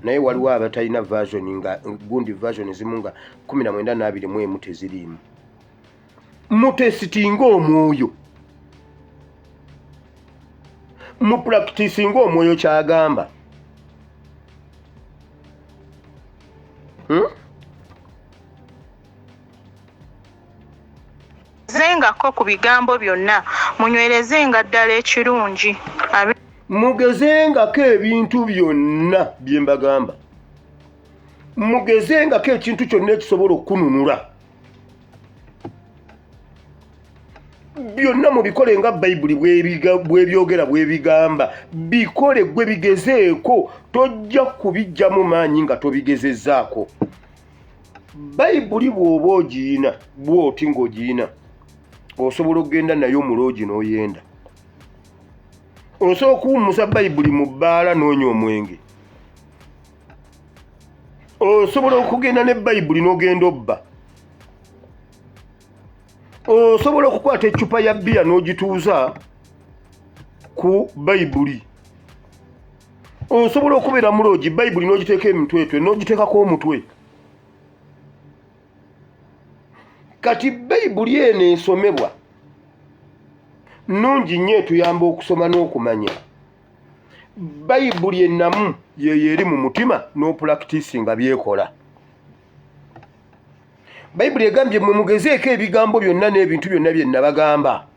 Speaker 1: Naye waliwo abatalina version, nga gundi version zimu nga 19 na 21 teziriimu. Mutesitinga omwoyo, muprakitisinga omwoyo kyagamba,
Speaker 3: Mugezengako ku bigambo byonna, munywerezenga ddala ekirungi.
Speaker 1: Mugezengako ebintu byonna bye mbagamba, mugezengako ekintu kyonna ekisobola okukununula. Byonna mubikole nga Bayibuli bwebyogera, bwebigamba bikole, gwe bigezeeko. Tojja kubijjamu maanyi nga tobigezezzaako. Bayibuli bw'oba ogiyina bw'oti ng'ogiyina, osobola okugenda nayo mu loogi n'oyenda, osobola okuwummuza Bayibuli mu bbaala n'onywa omwenge, osobola okugenda ne Bayibuli n'ogenda obba, osobola okukwata eccupa ya bbiya n'ogituuza ku Bayibuli, osobola okubeera mu loogi Bayibuli n'ogiteeka emitwetwe n'ogiteekako omutwe. Kati Bayibuli eno esomebwa nnungi nnyo, etuyamba okusoma n'okumanya. Bayibuli ennamu yeyo eri mu mutima n'opulakitisi nga byekola. Bayibuli egambye mwe mugezeeko ebigambo byonna n'ebintu byonna bye nabagamba.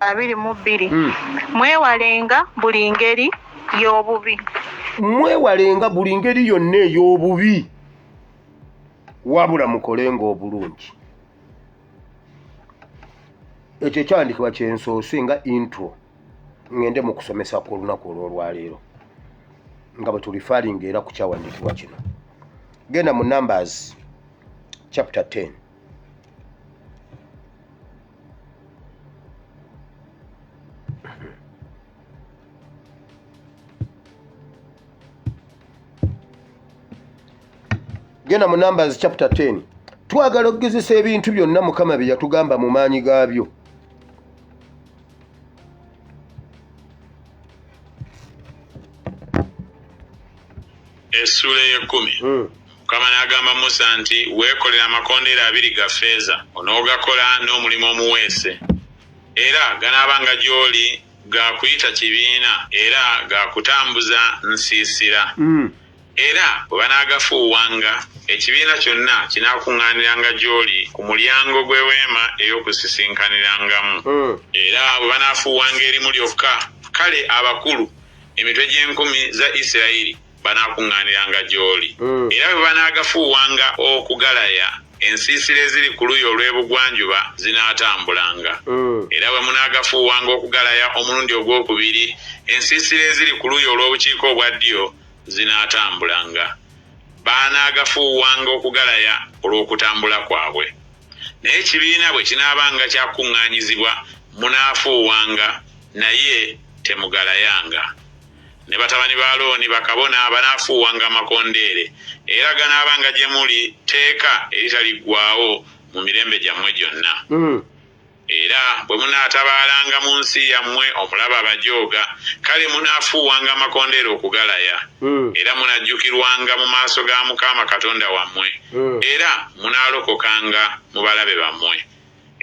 Speaker 3: 22. Mwewalenga buli ngeri y'obubi.
Speaker 1: Mwewalenga buli ngeri yonna ey'obubi, wabula mukolenga obulungi. Ekyo ekyawandikibwa kyensoose nga intro ngende mu kusomesa kw'olunaku olw'olwaleero nga bwe tulifaalinga era ku kyawandiikibwa kino. Genda mu Numbers chapter 10. Genda mu Numbers chapter 10. Twagala okugezesa ebintu byonna Mukama bye yatugamba mu maanyi gaabyo.
Speaker 5: Essuula ey'ekkumi. Mukama n'agamba Musa nti, Weekolere amakondeere abiri ga ffeeza, onoogakola n'omulimu omuweese. Era ganaabanga gy'oli ga kuyita kibiina era ga kutambuza nsiisira. Era bwe banaagafuuwanga, ekibiina kyonna kinaakuŋŋaaniranga gy'oli ku mulyango gw'eweema ey'okusisinkanirangamu. Era bwe banaafuuwanga erimu lyokka, kale abakulu, emitwe gy'enkumi za Isirayiri, banaakuŋŋaaniranga gy'oli. Era bwe banaagafuuwanga okugalaya, ensiisira eziri ku luuyi olw'ebugwanjuba zinaatambulanga. Era bwe munaagafuuwanga okugalaya omulundi ogw'okubiri, ensiisira eziri ku luuyi olw'obukiika obwa ddyo zinaatambulanga. Baanaagafuuwanga okugalaya olw'okutambula kwabwe. Naye ekibiina bwe kinaabanga kyakukuŋŋaanyizibwa, munaafuuwanga, naye temugalayanga. Ne batabani ba Alooni bakabona banaafuuwanga amakondeere, era ganaabanga gye muli tteeka eritaliggwaawo mu mirembe gyammwe gyonna. Era bwe munaatabaalanga mu nsi yammwe omulabe abajooga, kale munaafuuwanga amakondeere okugalaya, era munajjukirwanga mu maaso ga Mukama Katonda wammwe, era munaalokokanga mu balabe bammwe.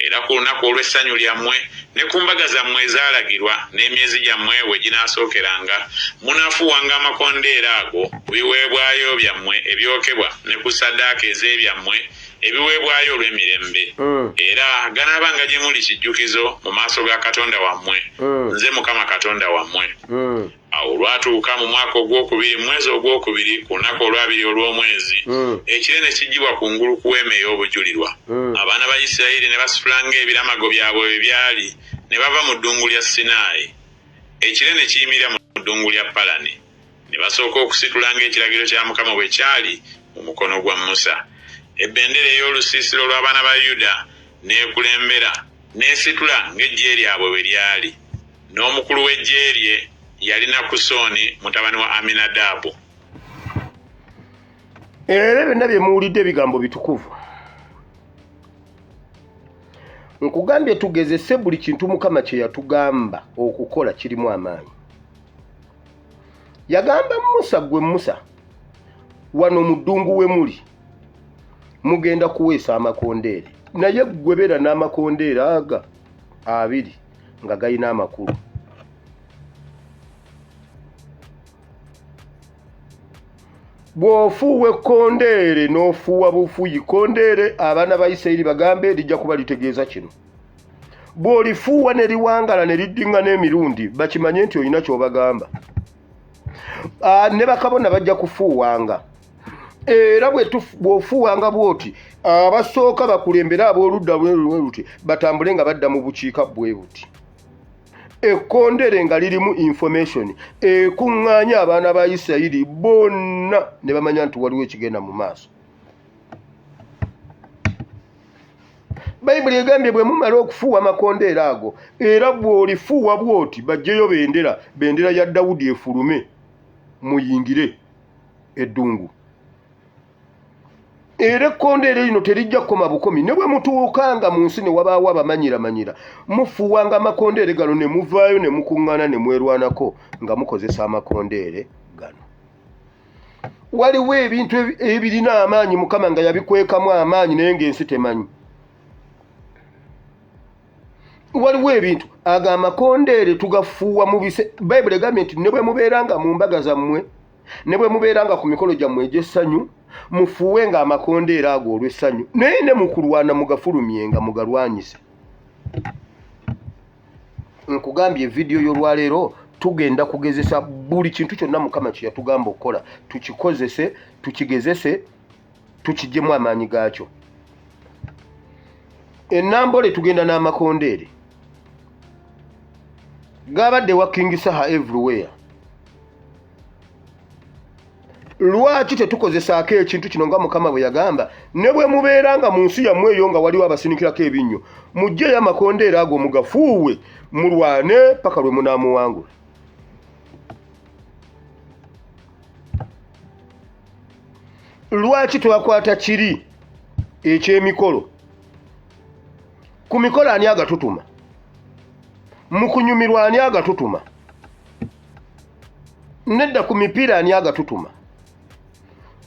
Speaker 5: Era ku lunaku olw'essanyu lyammwe, ne ku mbaga zammwe ezaalagirwa, n'emyezi gyammwe we ginaasookeranga, munaafuuwanga amakondeere ago ku biweebwayo byammwe ebyokebwa ne ku ssaddaaka ez'ebyammwe ebiweebwayo olw'emirembe, era ganaabanga gye muli kijjukizo mu maaso ga Katonda wammwe. Nze Mukama Katonda wammwe. Awo olwatuuka mu mwaka ogwokubiri, mu mwezi ogwokubiri, ku lunaku olwabiri olw'omwezi, ekire ne kiggyibwa kungulu ku weema ey'obujulirwa. Abaana ba Isirayiri ne basitula ng'ebiramago byabwe bwe byali, ne bava mu ddungu lya Sinaayi. Ekire ne kiyimirira mu ddungu lya Palani. Ne basooka okusitula ng'ekiragiro kya Mukama bwe kyali mu mukono gwa Musa. Ebendera ey'olusiisira olw'abaana ba Yuda n'ekulembera, n'esitula ng'eggye lyabwe bwe lyali. N'omukulu w'eggye lye yali Nakusoni mutabani wa Aminadaabu.
Speaker 1: Era byonna bye muwulidde ebigambo bitukuvu. Nkugambye tugezese buli kintu Mukama kye yatugamba okukola kirimu amaanyi. Yagamba Musa, ggwe Musa, wano mu ddungu we muli mugenda kuweesa amakondeere, naye ggwe beera n'amakondeere aga abiri nga galina amakulu. Bw'ofuuwa ekkondeere n'ofuuwa bufuuyi kkondeere, abaana ba Isirayiri bagambe lijja kuba litegeeza kino. Bw'olifuuwa ne liwangala ne liddiŋŋana emirundi, bakimanye nti olina ky'obagamba. Ne bakabona bajja kufuuwanga. Era bw'ofuuwanga bw'oti, abasooka bakulembere ab'oludda bwe luti batambule nga badda mu bukiika bwe buti. Ekkondere nga lirimu information ekuŋŋaanya abaana ba Isirayiri bonna ne bamanya nti waliwo ekigenda mu maaso. Bayibuli egambye bwe mumala okufuuwa amakondeere ago, era bw'olifuuwa bw'oti baggyeyo bendera, bendera ya Dawudi efulume muyingire eddungu. Era ekkondeere lino terijja kukoma bukomi, ne bwe mutuukanga mu nsi ne wabaawo abamanyiramanyira, mufuuwanga amakondeere gano ne muvaayo ne mukuŋŋaana ne mwerwanako nga mukozesa amakondeere gano. Waliwo ebintu ebirina amaanyi Mukama nga yabikwekamu amaanyi naye ng'ensi temanyi. Waliwo ebintu Ago amakondeere tugafuuwa mu bise. Bayibuli egambye nti ne bwe mubeeranga mu mbaga zammwe, ne bwe mubeeranga ku mikolo gyammwe egy'essanyu, mufuuwenga amakondeere ago olw'essanyu, naye ne mu kulwana mugafulumyenga mugalwanyise. Nkugambye vidiyo y'olwaleero tugenda kugezesa buli kintu kyonna Mukama kye yatugamba okukola, tukikozese, tukigezese, tukiggyemu amaanyi gaakyo. Enambole tugenda n'amakondeere gabadde wa King Saha everywhere. Lwaki tetukozesaako ekintu kino nga Mukama bwe yagamba, ne bwe mubeera nga mu nsi yammwe eyo nga waliwo abasinikirako ebinnyo, muggyeyo amakondeere ago mugafuuwe, mulwane paka lwe munaamuwangula. Lwaki twakwata kiri eky'emikolo? Ku mikolo ani agatutuma? Mu kunyumirwa ani agatutuma? Nedda, ku mipiira ani agatutuma?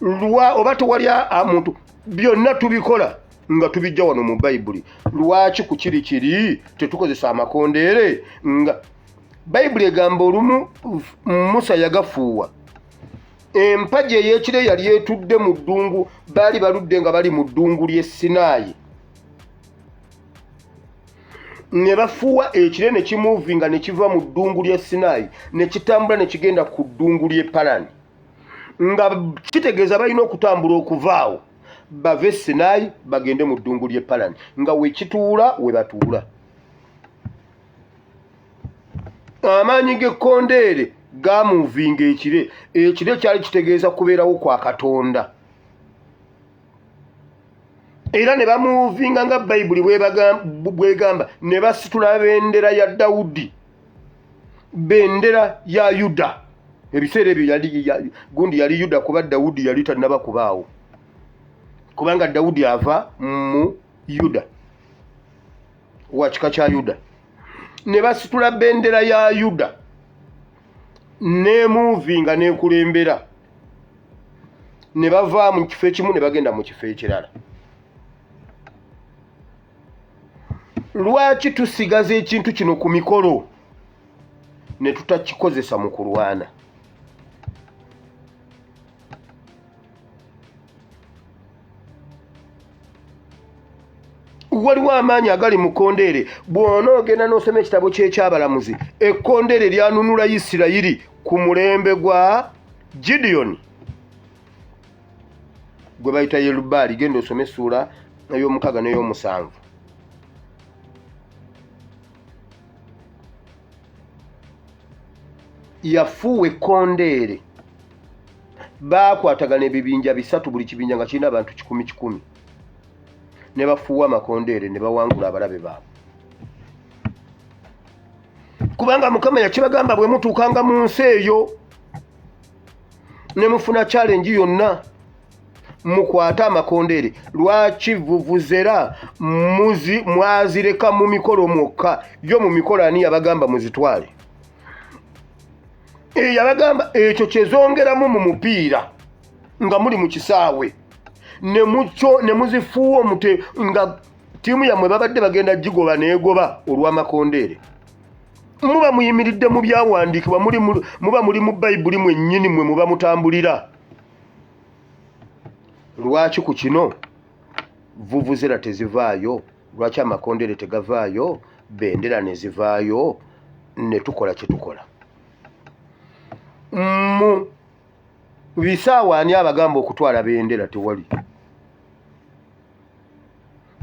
Speaker 1: Lwa oba tewali muntu, byonna tubikola nga tubijja wano mu Bayibuli. Lwaki ku kiri kiri tetukozesa amakondeere nga Bayibuli egamba olumu Musa yagafuuwa? Empagi ey'ekire yali etudde mu ddungu, baali baludde nga bali mu ddungu ly'e Sinaayi, ne bafuuwa ekire ne kimuuvinga ne kiva mu ddungu ly'e Sinaayi ne kitambula ne kigenda ku ddungu ly'e Palani, nga kitegeeza balina okutambula okuva awo bave Sinaayi bagende mu ddungu ly'e Palani, nga we kituula we batuula. Amaanyi g'ekkondeere gamuuvinga ekire. Ekire kyali kitegeeza kubeerawo kwa Katonda, era ne bamuuvinga nga Bayibuli bwegamba, ne basitula bendera ya Dawudi, bendera ya Yuda. Ebiseera ebyo yali gundi yali Yuda, kuba Dawudi yali tannaba kubaawo, kubanga Dawudi ava mu Yuda, wa kika kya Yuda. Ne basitula bendera ya Yuda nemuuvinga nekulembera, ne bava mu kifo ekimu ne bagenda mu kifo ekirala. Lwaki tusigaza ekintu kino ku mikolo ne tutakikozesa mu kulwana? Waliwo amaanyi agali mu kkondeere. Bw'onoogenda n'osoma ekitabo ky'Ekyabalamuzi, ekkondeere lyanunula Isirayiri ku mulembe gwa Gidiyoni gwe bayita Yerubaali. Genda osome essuula ey'omukaaga n'ey'omusanvu. Yafuuwa ekkondeere, baakwatagana ebibinja bisatu, buli kibinja nga kirina abantu kikumi kikumi, ne bafuuwa amakondeere ne bawangula abalabe baabwe, kubanga Mukama yakibagamba, bwe mutuukanga mu nsi eyo ne mufuna challenge yonna, mukwate amakondeere. Lwaki vuvuzera muzi mwazireka mu mikolo mwokka? Yo mu mikolo ani yabagamba muzitwale? Yabagamba ekyo kyezongeramu mu mupiira nga muli mu kisaawe ne muzifuuwa omute, nga ttiimu yammwe babadde bagenda gigoba neegoba olw'amakondeere. Muba muyimiridde mu byawandiikibwa, muba muli mu Bayibuli mwennyini mwe muba mutambulira. Lwaki ku kino vuvuzera tezivaayo? Lwaki amakondeere tegavaayo, bendera ne zivaayo, ne tukola kye tukola mu bisaawe? Ani abagamba okutwala bendera? Tewali.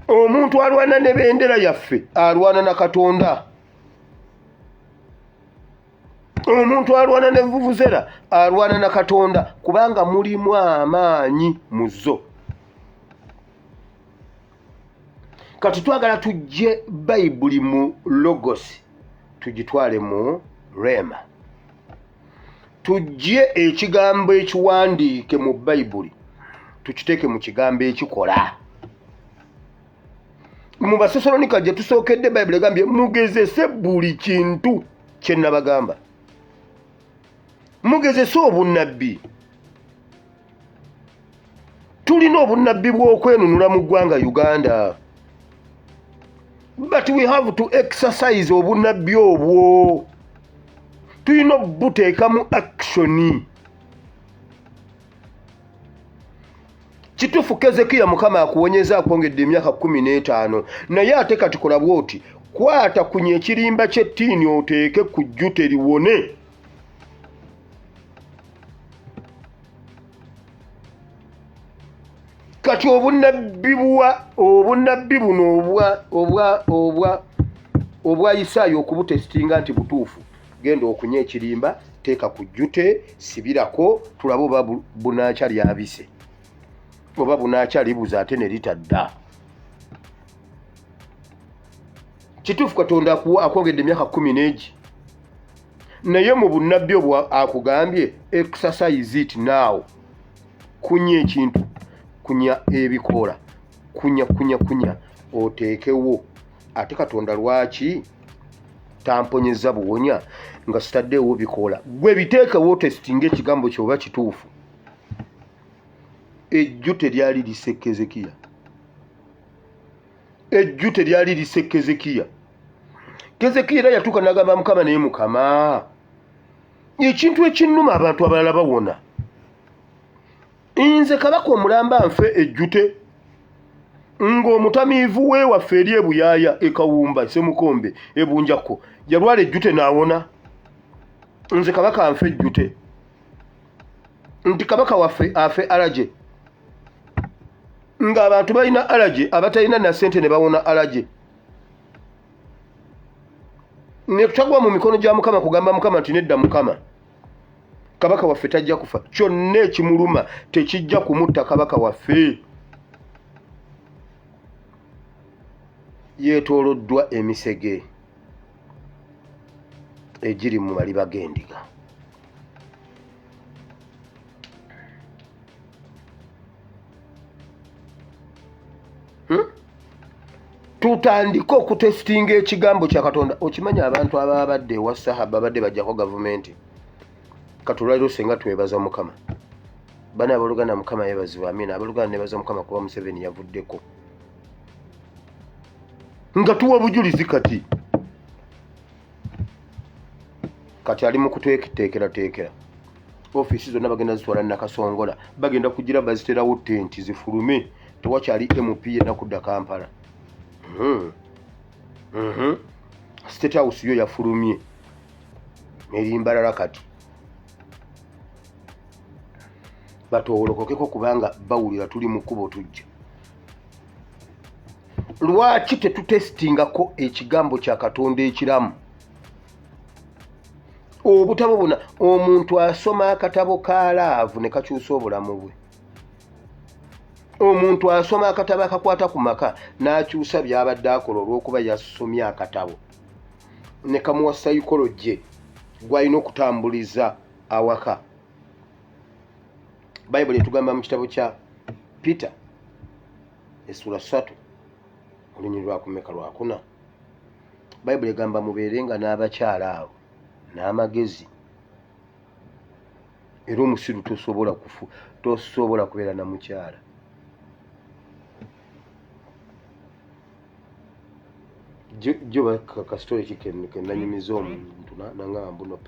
Speaker 1: Omuntu alwana ne bendera yaffe alwana na Katonda. Omuntu alwana ne vuvuzera alwana na Katonda, kubanga mulimu amaanyi mu zo. Kati twagala tujje Bayibuli mu Logos tugitwale mu Rema, tujje ekigambo ekiwandiike mu Bayibuli tukiteeke mu kigambo ekikola. Mu Basesalonika gye tusookedde, Bayibuli egambye mugezese buli kintu kye nabagamba, mugezese obunnabbi. Tulina obunnabbi bw'okwenunula mu ggwanga Uganda. But we have to exercise obunabbi obwo, tulina obuteekamu action. Kituufu Kezekiya Mukama akuwonyeza akwongedde emyaka 15, naye ate kati kola bw'oti, kwata kunya ekirimba ky'ettiini oteeke ku jjute liwone. Kati obunnabbi bwa obunnabbi buno obwa obwa obwa obwa Isaaya okubutesitinga nti butuufu, genda okunya ekirimba, teeka ku jjute, sibirako, tulabe oba bunaakya lyabise oba bunaakya libuza ate ne litadda. Kituufu Katonda akwongedde emyaka 10 n'egi, naye mu bunnabbi obwo akugambye exercise it now. Kunya ekintu, kunya ebikoola, kunya kunya kunya oteekewo. Ate Katonda lwaki tamponyeza buwonya nga sitaddeewo bikoola? Gwe biteekewo otesitinga ekigambo kyo oba kituufu. Ejju teryali lisse Kezekiya, ejju teryali lisse Kezekiya. Kezekiya era yatuuka n'agamba Mukama, naye Mukama, ekintu ekinnuma abantu abalala bawona, nze kabaka omulamba nfe ejjute ng'omutamiivu we waffe eri ebuyaaya ekawumba semukombe ebunjakko yalwala ejjute n'awona. Nze kabaka nfe ejjute, nti kabaka waffe afe alaje, ng'abantu balina alaje abatalina na ssente ne bawona alaje. Ne tutagwa mu mikono gya Mukama kugamba Mukama nti nedda Mukama, kabaka waffe tajja kufa, kyonna ekimuluma tekijja kumutta kabaka waffe. Yeetooloddwa emisege egiri mu maliba g'endiga. Tutandike okutesitinga ekigambo kya Katonda. Okimanyi abantu ababadde ewa Sahaba babadde bajjako gavumenti. Kati olwaliro senga twebaza Mukama. Bana abooluganda Mukama yeebazibwe, amiina. Abooluganda nebaza Mukama kuba Museveni yavuddeko. Nga tuwa bujulizi kati. Kati ali mu kutweteekerateekera. Ofiisi zonna bagenda zitwala Nakasongola, bagenda kugira baziterawo tenti zifulume, tewakyali MP yenna kudda Kampala. State House yo yafulumye eri Mbarara kati. Batoolokokeko kubanga bawulira tuli mu kkubo tujja. Lwaki tetutesitingako ekigambo kya Katonda ekiramu? Obutabo buna omuntu asoma akatabo ka laavu ne kakyusa obulamu bwe. Omuntu asoma akatabo akakwata ku maka n'akyusa by'abadde akola olw'okuba yasomye akatabo ne kamuwa psychology gw'alina okutambuliza awaka. Bayibuli etugamba mu kitabo kya Peter essula 3 olunyiriri lwakumeka lwakuna. Bayibuli egamba mubeerenga n'abakyala abo n'amagezi. Era omusiru tosobola kufu, tosobola kubeera na mukyala. Jo kasitole ki ke nanyumiza omuntu nangamba mbuno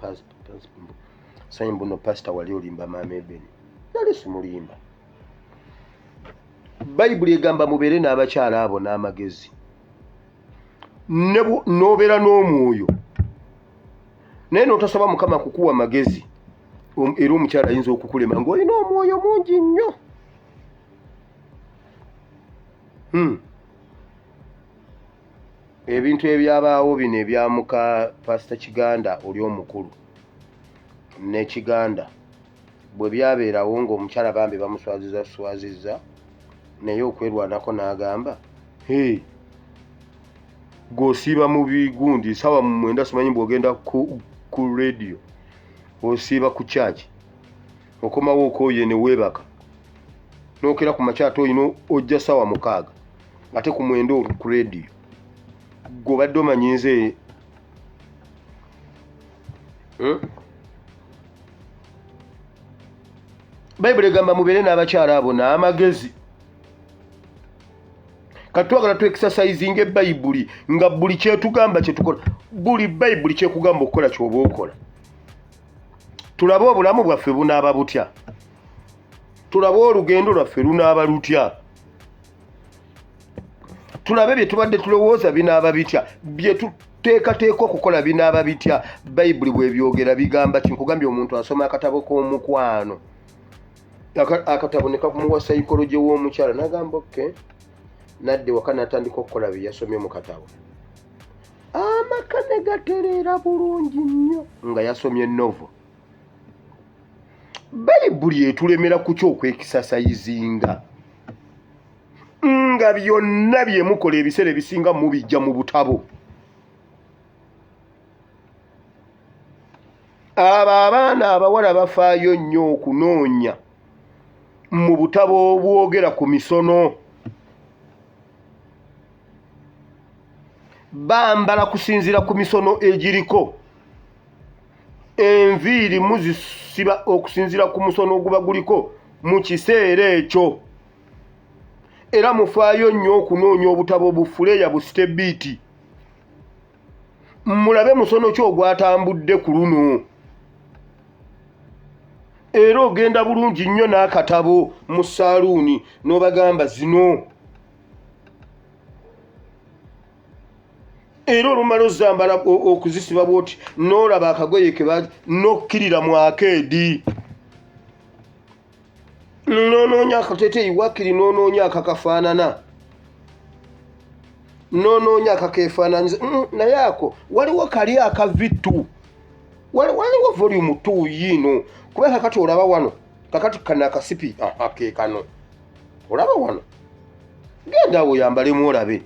Speaker 1: sayi mbuno pasita wali olimba maama Ebeni. Nali simulimba. Bayibuli egamba mubeere n'abakyala abo n'amagezi. N'obeera n'omwoyo. Naye n'otasaba Mukama kukuwa magezi, era omukyala ayinza okukulema ng'olina omwoyo mungi nnyo. Ebintu ebyabaawo bino ebya muka Pasita Kiganda oli omukulu ne Kiganda bwe byabeerawo ng'omukyala bambi bamuswaziza swazizza, naye okwerwanako n'agamba, hey, gw'osiiba mu bigundi ssaawa 9 simanyi bw'ogenda ku radio, osiiba ku church, okomawo okooye ne weebaka, n'okera ku makya ate olina ojja ssaawa 6 ate ku 9 oli ku radio, gw'obadde omanyi nze, Bayibuli egamba mubeere n'abakyala abo n'amagezi. Kati twagala tu exercisinga ebayibuli nga buli kyetugamba kyetukola, buli bayibuli kyekugamba okukola kyoba okola. Tulabe obulamu bwaffe bunaaba butya, tulabe olugendo lwaffe lunaaba lutya, tulabe bye tubadde tulowooza binaaba bitya, bye tuteekateeka okukola binaaba bitya. Bayibuli bwebyogera bigamba ki? Nkugambye omuntu asoma akatabo k'omukwano, akatabo ne kakumuwa psychology w'omukyala, n'agamba okay, nadde waka n'atandika okukola bye yasomye mu katabo, amaka ne gatereera bulungi nnyo nga yasomye novel. Bayibuli etulemera ku ky'okwekisasayizinga nga byonna bye mukola ebiseera ebisinga mubijja mu butabo. Abo abaana abawala bafaayo nnyo okunoonya mu butabo obwogera ku misono, bambala kusinziira ku misono egiriko, enviiri muzisiba okusinziira ku musono oguba guliko mu kiseera ekyo, era mufaayo nnyo okunoonya obutabo bufuleeya busitebiiti, mulabe musono ki ogwatambudde ku luno. Era ogenda bulungi nnyo n'akatabo mu saaluuni n'obagamba zino, era olumala ozambala okuzisiba bwoti n'olaba akagoye ke n'okkirira mu akeedi, n'onoonya akateeteeyi wakiri, n'onoonya akakafaanana, n'onoonya akakeefaananyiza. Naye ako waliwo kali aka V2, waliwo volume 2 yiino, kuba kakati olaba wano kakati kano akasipi ke kano olaba wano, genda awo oyambalemu olabe,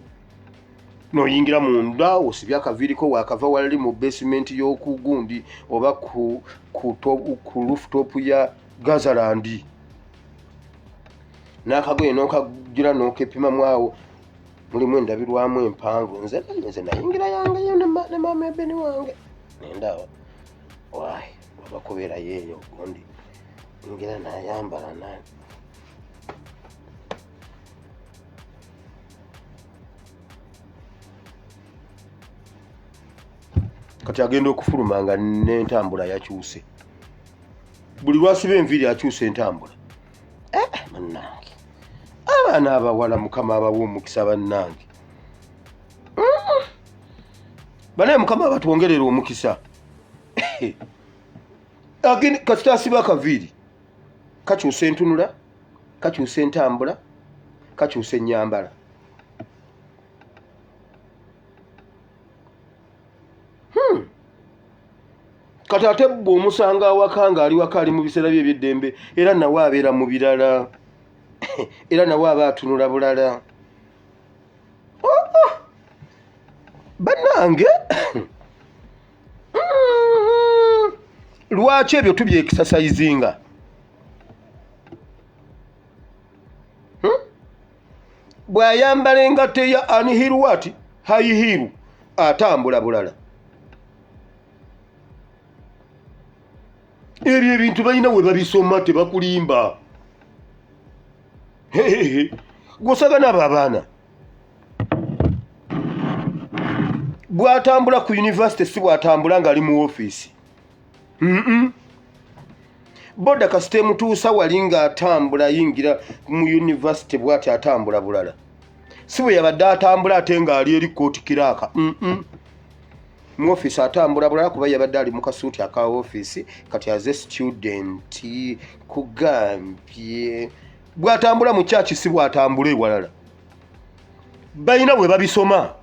Speaker 1: n'oyingira munda osibye akaviiriko waakava walali mu basement y'okugundi oba ku rooftop ya Gazaland, n'akagoye n'okagira n'okepimamu awo mulimu endabirwamu empanvu. Nze nayingira yangeyo ne maama Ebeni wange nendaba wayi wabakubeerayo eyo gundi ngira nayambala na kati agenda okufuluma nga n'entambula yakyuse, buli lwasiba enviiri akyusa entambula. Bannange abaana abawala Mukama abawa omukisa, bannange banaye Mukama abatwongerera omukisa. Kasita asiba akaviiri kakyusa entunula, kakyusa entambula, kakyusa ennyambala. Kati ate bw'omusanga awaka ng'ali waka ali mu biseera bye eby'eddembe, era nawe abeera mu birala, era nawe aba atunula bulala. Bannange lwaki ebyo tubyekisasayizinga? Bw'ayambala engatto eya anhiru ati high heel atambula bulala. Ebyo ebintu balina we babisoma, tebakulimba. Gwosaga n'abo abaana bw'atambula ku yunivasite si bw'atambula ng'ali mu ofiisi. Boda kasita emutuusa wali ng'atambula ayingira mu yunivasite bw'ati atambula bulala, si bwe yabadde atambula ate ng'ali eri kooti kiraaka. Mu ofiisi atambula bulala kuba yabadde ali mu kasuuti aka ofiisi, kati aze student kugambye bw'atambula mu kyaki si bw'atambula ewalala. Balina bwe babisoma.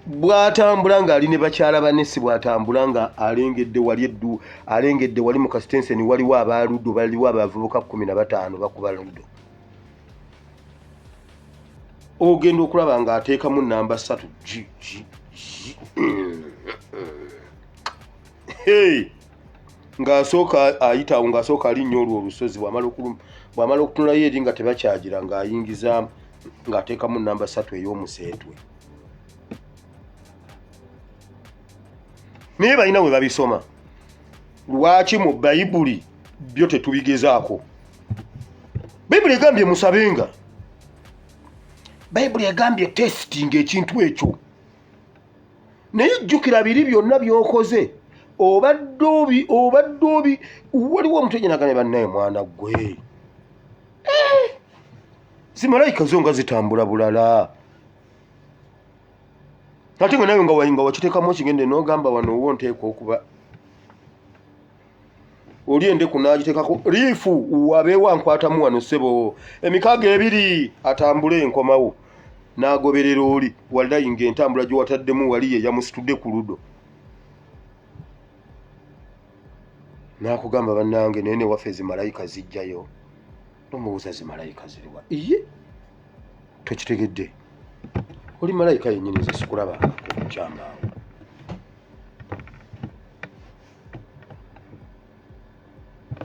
Speaker 1: Bw'atambula ng'ali ne bakyala banne si bw'atambula nga alengedde wali eddu, alengedde wali mu kasitenseni waliwo abaludo, baliwo abavubuka 15 bakuba ludo. Ogenda okulaba ng'ateekamu namba 3 G G G. Hey! Ng'asooka ayitawo, ng'asooka alinnya olwo olusozi, bw'amala okutunulayo eri nga tebakyagira, ng'ayingiza ng'ateekamu namba 3 ey'omuseetwe. Naye balina we babisoma. Lwaki mu Bayibuli Byo tetubigezaako. Bayibuli egambye musabenga, Bayibuli egambye testing ekintu ekyo. Naye jjukira biri byonna by'okoze, obadde obi, obadde obi. Waliwo omuntu ejenagane bannaye, mwana ggwe, zimalayika zo nga zitambula bulala, ate nga nawe nga wakiteekamu ekigende n'ogamba wano wo nteekwa okuba oli endeku n'agitekako riifu wabeewo ankwatamu wano ssebo emikaaga ebiri atambule enkomawo n'agoberera oli wallayi ng'entambula gye wataddemu wali ye yamusitudde ku ludo n'akugamba bannange naye newaffe zimalayika zijjayo nomubuuza zimalayika ziriwa iye tokitegedde oli malayika yennyini nze sikulabangako kyambaawo.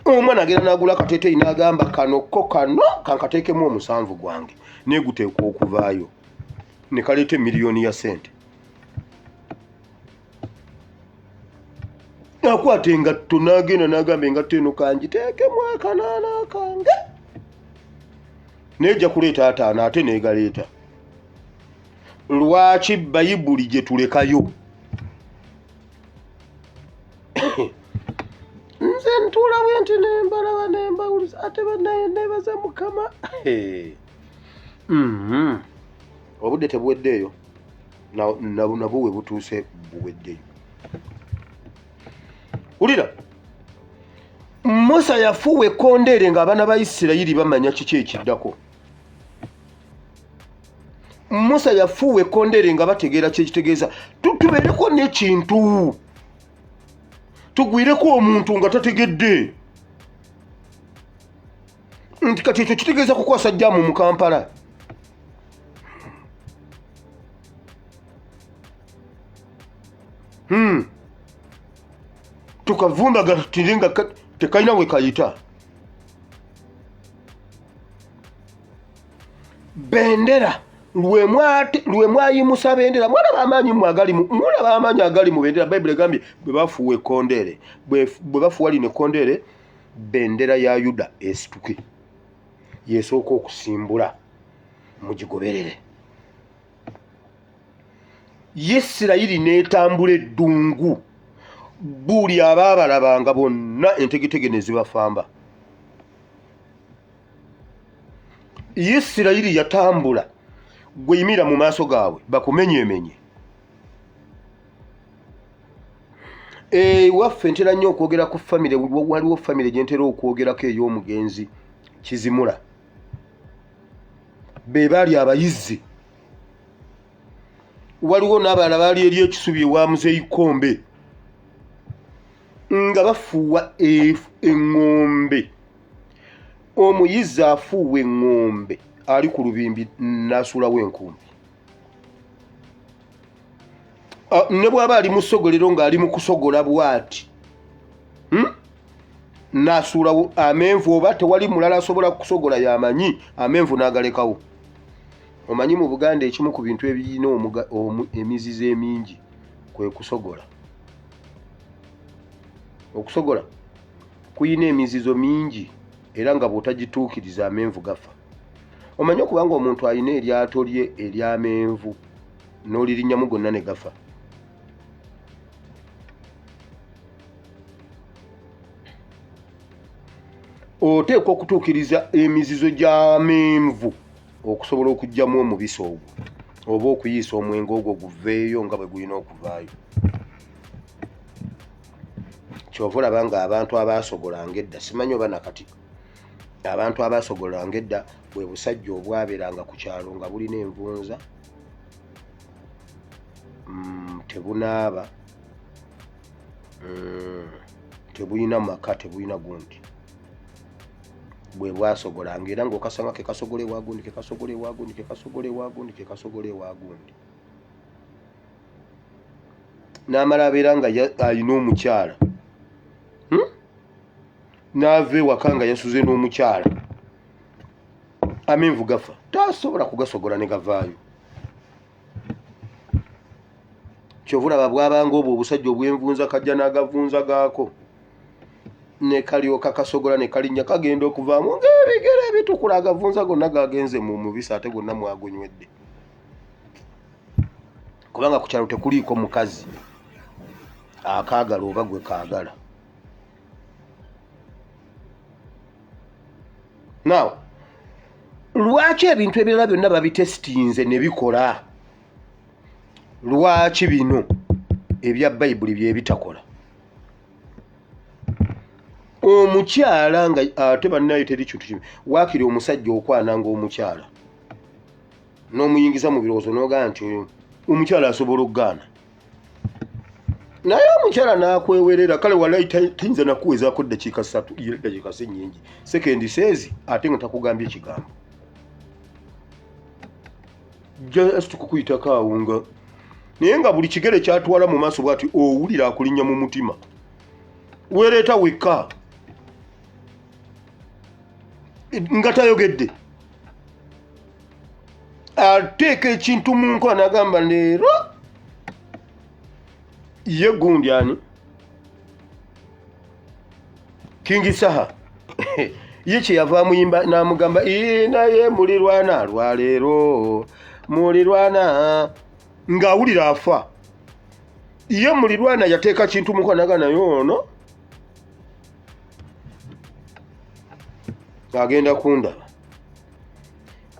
Speaker 1: Omwana agenda n'agula akateeteeyi n'agamba kano ko kano kankateekemu omusanvu gwange naye guteekwa okuvaayo ne kaleeta emiliyoni ya ssente. Akwata engatto n'agenda n'agamba engatto eno kangiteekemu akanaana kange naye ejja kuleeta ataano ate n'egaleeta. Lwaki Bayibuli gye tulekayo? Nze ntuula bwe nti ne mbalaba ne mbawuliza ate bannaye neebaza Mukama. Obudde tebuweddeeyo, nabwo we butuuse buweddeyo. Wulira, Musa yafuuwa ekkondeere ng'abaana ba Isirayiri bamanya kiki ekiddako. Musa yafuuwa ekkondeere nga bategeera kyekitegeeza. Tubeereko n'ekintu, tugwireko omuntu nga tategedde nti kati ekyo kitegeeza kukwasa jjaamu mu Kampala. Tukavumbagatire nga tekalina we kayita. Bendera lwe mwayimusa bendera, mwalaba amaanyi mmwe agali mu, mulaba amaanyi agali mu bendera. Bayibuli egambye bwe bafuuwa ekkondeere, bwe bafuuwa lino ekkondeere, bendera ya Yuda esituke, yesooka okusimbula, mugigoberere. Isirayiri n'etambula eddungu, buli abaabalabanga bonna entegetege ne zibafamba. Isirayiri yatambula, gwe yimira mu maaso gaabwe bakumenyemenye. Ewaffe ntera nnyo okwogera ku famire, waliwo famire gye ntera okwogerako ey'omugenzi Kizimula, be baali abayizzi. Waliwo n'abalala baali eri ekisubi ewa Muzeeyi Kombe nga bafuuwa eŋŋombe. Omuyizzi afuuwa eŋŋombe ali ku lubimbi n'asuulawo enkumbi. Ne bw'aba ali mu ssogolero ng'ali mu kusogola bw'ati, N'asuulawo amenvu, oba tewali mulala asobola kusogola yamanyi amenvu n'agalekawo. Omanyi mu Buganda ekimu ku bintu ebirina emizizo emingi kwe kusogola. Okusogola kuyina emizizo mingi era nga bw'otagituukiriza amenvu gafa. Omanyi okuba nga omuntu alina eryato lye ery'amenvu n'olirinnyamu gonna ne gafa. Oteekwa okutuukiriza emizizo gy'amenvu okusobola okuggyamu omubisi ogwo oba okuyiisa omwenge ogwo guveeyo nga bwe gulina okuvaayo. Ky'ova olaba nga abantu abaasogolanga edda, simanyi oba nakati, abantu abaasogolanga edda bwe busajja obwabeeranga ku kyalo nga bulina envunza, tebunaaba, tebulina maka, tebulina gundi, bwe bwasogolanga era ng'okasanga ke kasogola ewa gundi, ke kasogola ewa gundi, ke kasogola ewa gundi, ke kasogola ewa gundi. N'amala abeera nga alina omukyala, N'ava ewaka nga yasuze n'omukyala, amenvu gafa, tasobola kugasogola ne gavaayo. Kyova olaba bwabanga obwo obusajja obwenvunza kajja n'agavunza gaako. Ne kalyoka kasogola ne kalinnya kagenda okuvaamu ng'ebigere ebitukula, agavunza gonna gagenze mu mubisi, ate gonna mwagunywedde, kubanga ku kyalo tekuliiko mukazi akaagala oba gwe kaagala. Now, lwaki ebintu ebirala byonna babitesitinze ne bikola? Lwaki bino ebya Bayibuli bye bitakola? Omukyala nga ate bannaye teri kintu kibi waakiri omusajja okwana ng'omukyala n'omuyingiza mu birowoozo n'ogaa nti omukyala asobola okugaana, naye omukyala n'akwewerera. Kale walayi tayinza nakuwezaako ddakiika 3, ddakiika si nnyingi, sekendi seezi, ate nga takugambye kigambo, just kukuyitako awo nga naye nga buli kigere kyatwala mu maaso bwati owulira akulinnya mu mutima, weereeta wekka nga tayogedde, ateeka ekintu mu nkola n'agamba leero ye gundi ani King Saha ye kyeyava amuyimba n'amugamba, naye mulirwana lwaleero, mulirwana ng'awulira afa. Ye mulirwana yateeka kintu mukola naga naye ono agenda kundaba.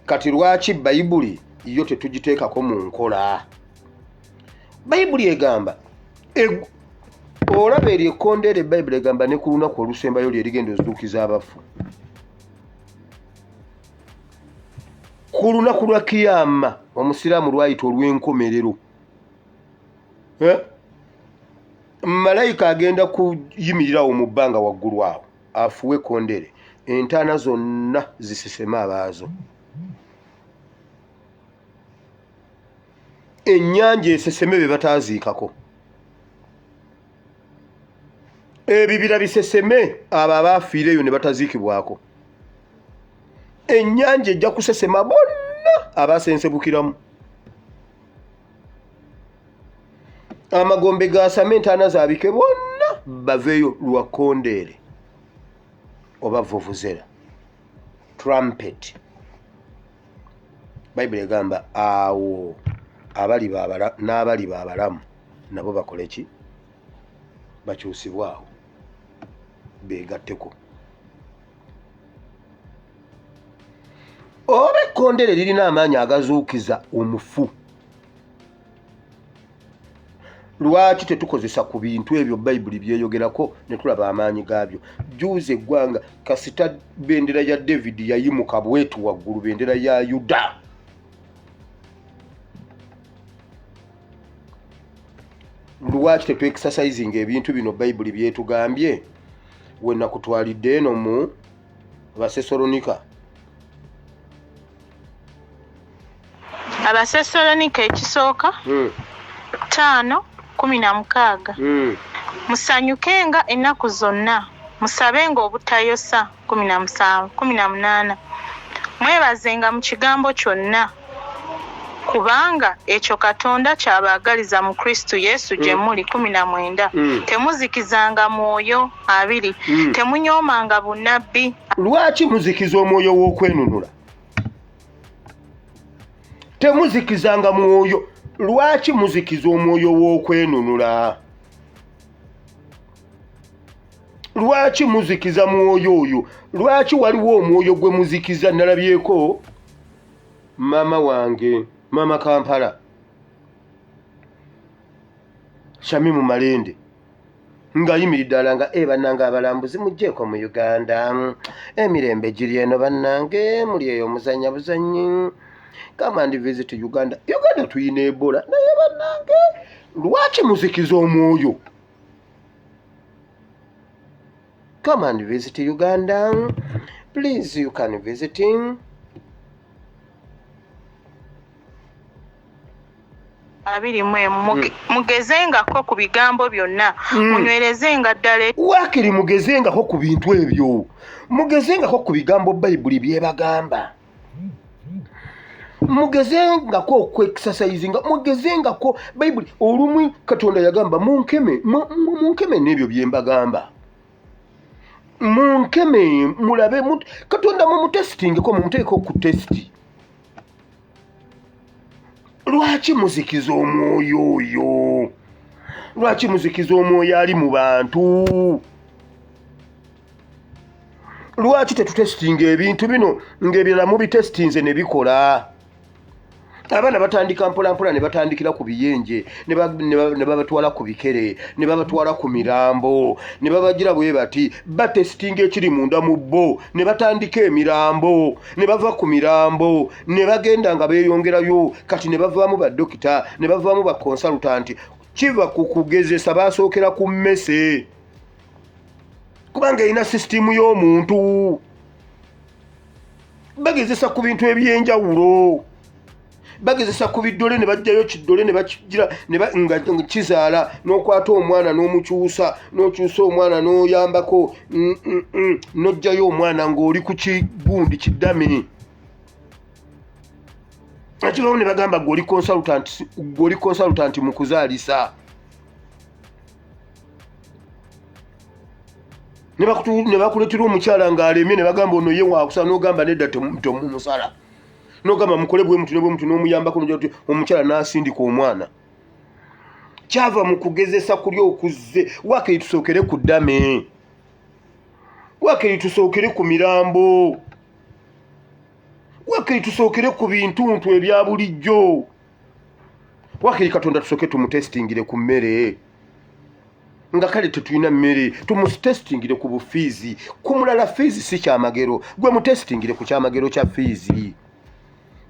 Speaker 1: Kati lwaki Bayibuli yo tetugiteekako mu nkola? Bayibuli egamba, olaba eryo ekkondeere, Bayibuli egamba ne ku lunaku olusembayo lye ligenda ozuukiza abafu ku lunaku lwa kiyama, omusiraamu lwayita olw'enkomerero. Malayika agenda kuyimirirawo mu bbanga waggulu awo afuwe ekkondeere, entaana zonna ziseseme abaazo, ennyanja eseseme be bataaziikako, ebibira biseseme abo abaafiira eyo ne bataziikibwako, ennyanja ejja kusesema bonna abasensebukiramu, amagombe gasame, entaana zaabike, bonna baveeyo lwa kkondeere oba vuvuzera, trumpet. Bayibuli egamba awo n'abaliba abalamu nabo bakole ki? Bakyusibwawo beegatteko. Oba ekkondere lirina amaanyi agazuukiza omufu, lwaki tetukozesa ku bintu ebyo Bayibuli byeyogerako ne tulaba amaanyi gaabyo? Juuza eggwanga kasita bendera ya David yayimuka bwetu waggulu, bendera ya Yuda. Lwaki tetwexercisinga ebintu bino Bayibuli byetugambye? We nakutwalidde eno mu Basesalonika.
Speaker 3: Abasesalonika ekisooka 5:16. Musanyukenga ennaku zonna, musabenga obutayosa. 17, 18. Mwebazenga mu kigambo kyonna, kubanga ekyo Katonda kyabaagaliza mu Kristo Yesu gye muli. 19. Temuzikizanga mwoyo. 20. Temunyoomanga bunnabbi.
Speaker 1: Lwaki muzikiza omwoyo w'okwenunula? Temuzikizanga mwoyo. Lwaki muzikiza omwoyo w'okwenunula? Lwaki muzikiza mwoyo oyo? Lwaki waliwo omwoyo gwe muzikiza? Nalabyeko maama wange, maama Kampala, Shamimu Malende, ng'ayimiridde alanga, e bannange abalambuzi mugjeeko mu Uganda, emirembe giri eno, bannange muli eyo muzanya buzanyi, come and visit Uganda. Uganda tuyina Ebola, naye bannange lwaki muzikiza omwoyo? Come and visit Uganda, please, you can visit him.
Speaker 3: 21. Mugezengako ku bigambo byonna, munywerezenga ddala.
Speaker 1: Waakiri mugezengako ku bintu ebyo, mugezengako ku bigambo Bayibuli byebagamba, mugezengako okwexercisinga, mugezengako Bayibuli. Olumu Katonda yagamba munkeme, munkeme n'ebyo bye mbagamba. Munkeme mulabe Katonda mumutesitingeko, mumuteeko ku tesiti. Lwaki muzikiza omwoyo oyo? Lwaki muzikiza omwoyo ali mu bantu? Lwaki tetutesitinga ebintu bino ng'ebirala mubitesitinze ne bikola? Abaana batandika mpolampola ne batandikira ku biyenje, ne babatwala ku bikere, ne babatwala ku mirambo, ne babagira bwe bati batesitinga ekiri munda mu bo, ne batandika emirambo, ne bava ku mirambo ne bagenda nga beeyongerayo, kati ne bavaamu badokita, ne bavaamu bakonsalutanti. Kiva ku kugezesa, basookera ku mmese, kubanga erina sisitiimu y'omuntu. Bagezesa ku bintu eby'enjawulo, bagezesa ku biddole ne bajjayo kiddole ne bakigira nga kizaala, n'okwata omwana n'omukyusa, n'okyusa omwana n'oyambako, n'oggyayo omwana ng'oli ku kigundi kiddami. Ekibawo ne bagamba gwe oli consultant mu kuzaalisa. Ne bakuleetera omukyala ng'alemye ne bagamba ono ye waakusa, n'ogamba nedda temumusala, n'ogamba mukole bwe muti ne bwe muti, n'omuyambako omukyala n'asindika omwana. Kyava mu kugezesa kuli okuzze. Waakiri tusookere ku ddame, waakiri tusookere ku mirambo, waakiri tusookere ku bintuntu ebya bulijjo, waakiri Katonda tusooke tumutesitingire ku mmere, nga kale tetulina mmere, tumutesitingire ku bufiizi. Ku mulala fiizi si kyamagero, gwe mutesitingire ku kyamagero kya fiizi,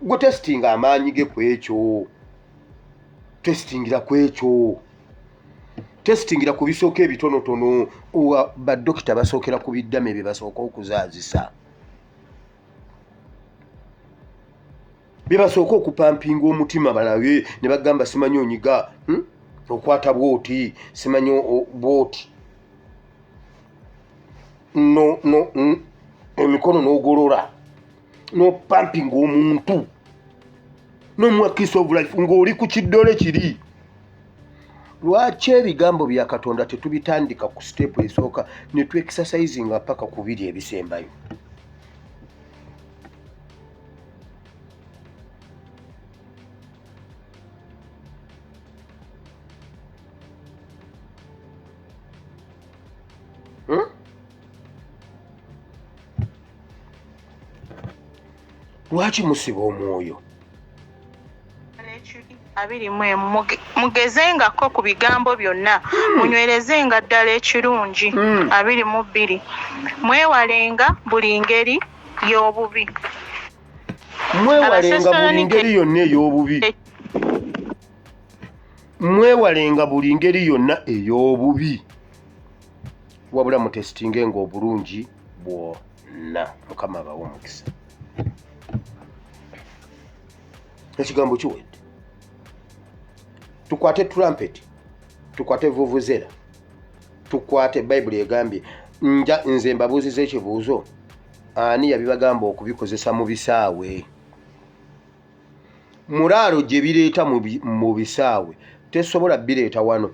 Speaker 1: gwe tesitinga amaanyi ge ku ekyo, tesitingira ku ekyo, tesitingira ku bisooka ebitonotono. Badokita basookera ku biddame bye basooka okuzaazisa, bye basooka okupampinga omutima balabe, ne bagamba simanyi onyiga okwata bwoti, simanyi bwoti, no no emikono n'ogolola n'opampinga omuntu n'omuwa kiss of life ng'oli ku kiddole kiri. Lwaki ebigambo bya Katonda tetubitandika ku siteepu esooka ne twexercisinga paka ku biri ebisembayo? Lwaki musiba omwoyo?
Speaker 3: 21 mugezengako ku bigambo byonna, munywerezenga ddala ekirungi. 22 mwewalenga buli ngeri y'obubi.
Speaker 1: Mwewalenga buli ngeri yonna ey'obubi. Mwewalenga buli ngeri yonna ey'obubi, wabula mutesitingenga obulungi bwonna. Mukama abawe omukisa. Ekigambo kiwedde. Tukwate trumpet, tukwate vuvuzera, tukwate Bayibuli egambye. Nja nze mbabuuziza ekibuuzo, ani yabibagamba okubikozesa mu bisaawe? Mulaalo gye bireeta mu bisaawe tesobola bireeta wano.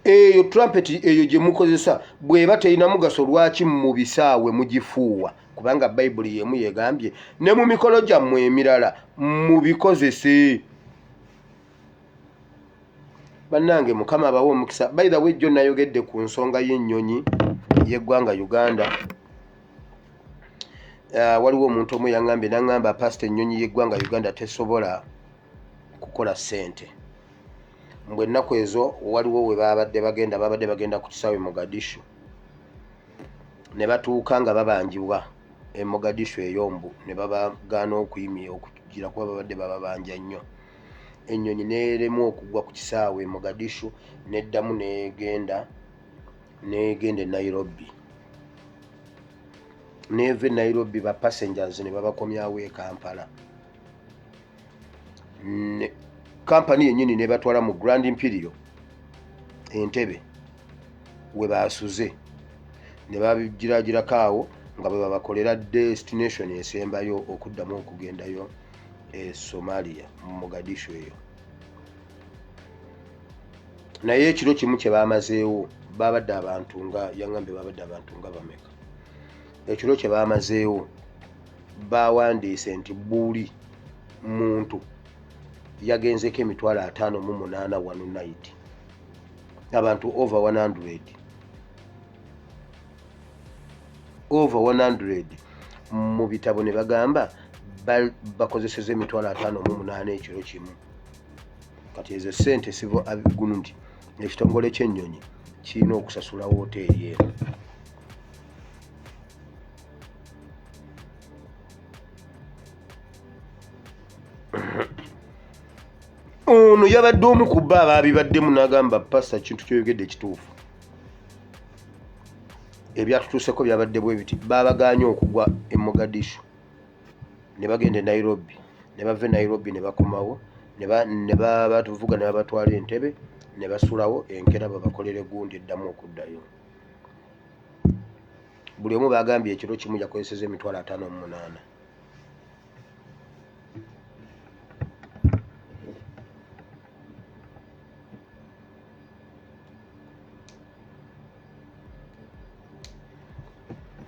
Speaker 1: Eyo trumpet eyo gye mukozesa bw'eba terina mugaso, lwaki mu bisaawe mugifuuwa? Kubanga Bayibuli y'emu yegambye ne mu mikolo gyammwe emirala mubikozese. Bannange, Mukama abawe omukisa. By the way, jjo nayogedde ku nsonga y'ennyonyi y'eggwanga Uganda. Waliwo omuntu omu yaŋŋambye, naŋŋamba, pasita, ennyonyi y'eggwanga Uganda tesobola kukola ssente. Mbwe ennaku ezo waliwo we babadde bagenda, babadde bagenda ku kisaawe Mogadishu, ne batuuka nga babanjibwa e Mogadishu eyombu, ne babagaana okuyimira okugira kuba babadde bababanja nnyo. Ennyonyi neeremu okugwa ku kisaawe e Mogadishu, neddamu negenda negenda e Nairobi, neeva e Nairobi ba passengers ne babakomyawo e Kampala. Kampani yennyini nebatwala mu Grand Imperial Entebe we basuze, ne babigiragirako awo nga bwe babakolera destination esembayo okuddamu okugendayo e Somalia mu Mogadishu eyo. Naye ekiro kimu kye bamazeewo Babadde abantu nga yaŋambye, babadde abantu nga bameka? Ekiro kye bamazeewo, bawandiise nti buli muntu yagenzeko 58,000 one night. Abantu over 100, over 100 mu bitabo ne bagamba bakozeseza 58,000 ekiro kimu. Kati ezo sente sivo guno nti ekitongole ky'ennyonyi kirina okusasula woteeri eno. Ono yabadde omu ku bo abaabibaddemu n'agamba, "Pasita, kintu kyoyogedde kituufu. Ebyatutuuseko byabadde bwe biti." Baabagaanye okugwa e Mogadishu ne bagenda e Nairobi, ne bava e Nairobi ne bakomawo, ne babatuvuga ne babatwala Entebe ne basulawo. Enkeera babakolera egundi eddamu okuddayo. Buli omu bagambye ekiro kimu yakozeseza 58,000.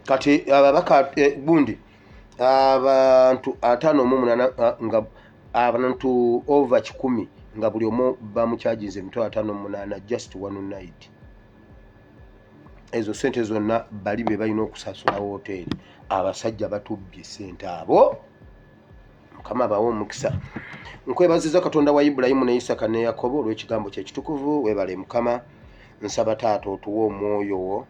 Speaker 1: Kati ababaka gundi abantu 58 nga abantu over 100 nga buli omu bamukyajinza 58,000 just one night. Ezo sente zonna bali be balina okusasula woteeri. Abasajja batubbye sente abo. Mukama abawe omukisa. Nkwebaziza Katonda wa Ibulayimu ne Isaka ne Yakobo olw'ekigambo kye ekitukuvu. Weebale Mukama. Nsaba Taata otuwe omwoyo wo.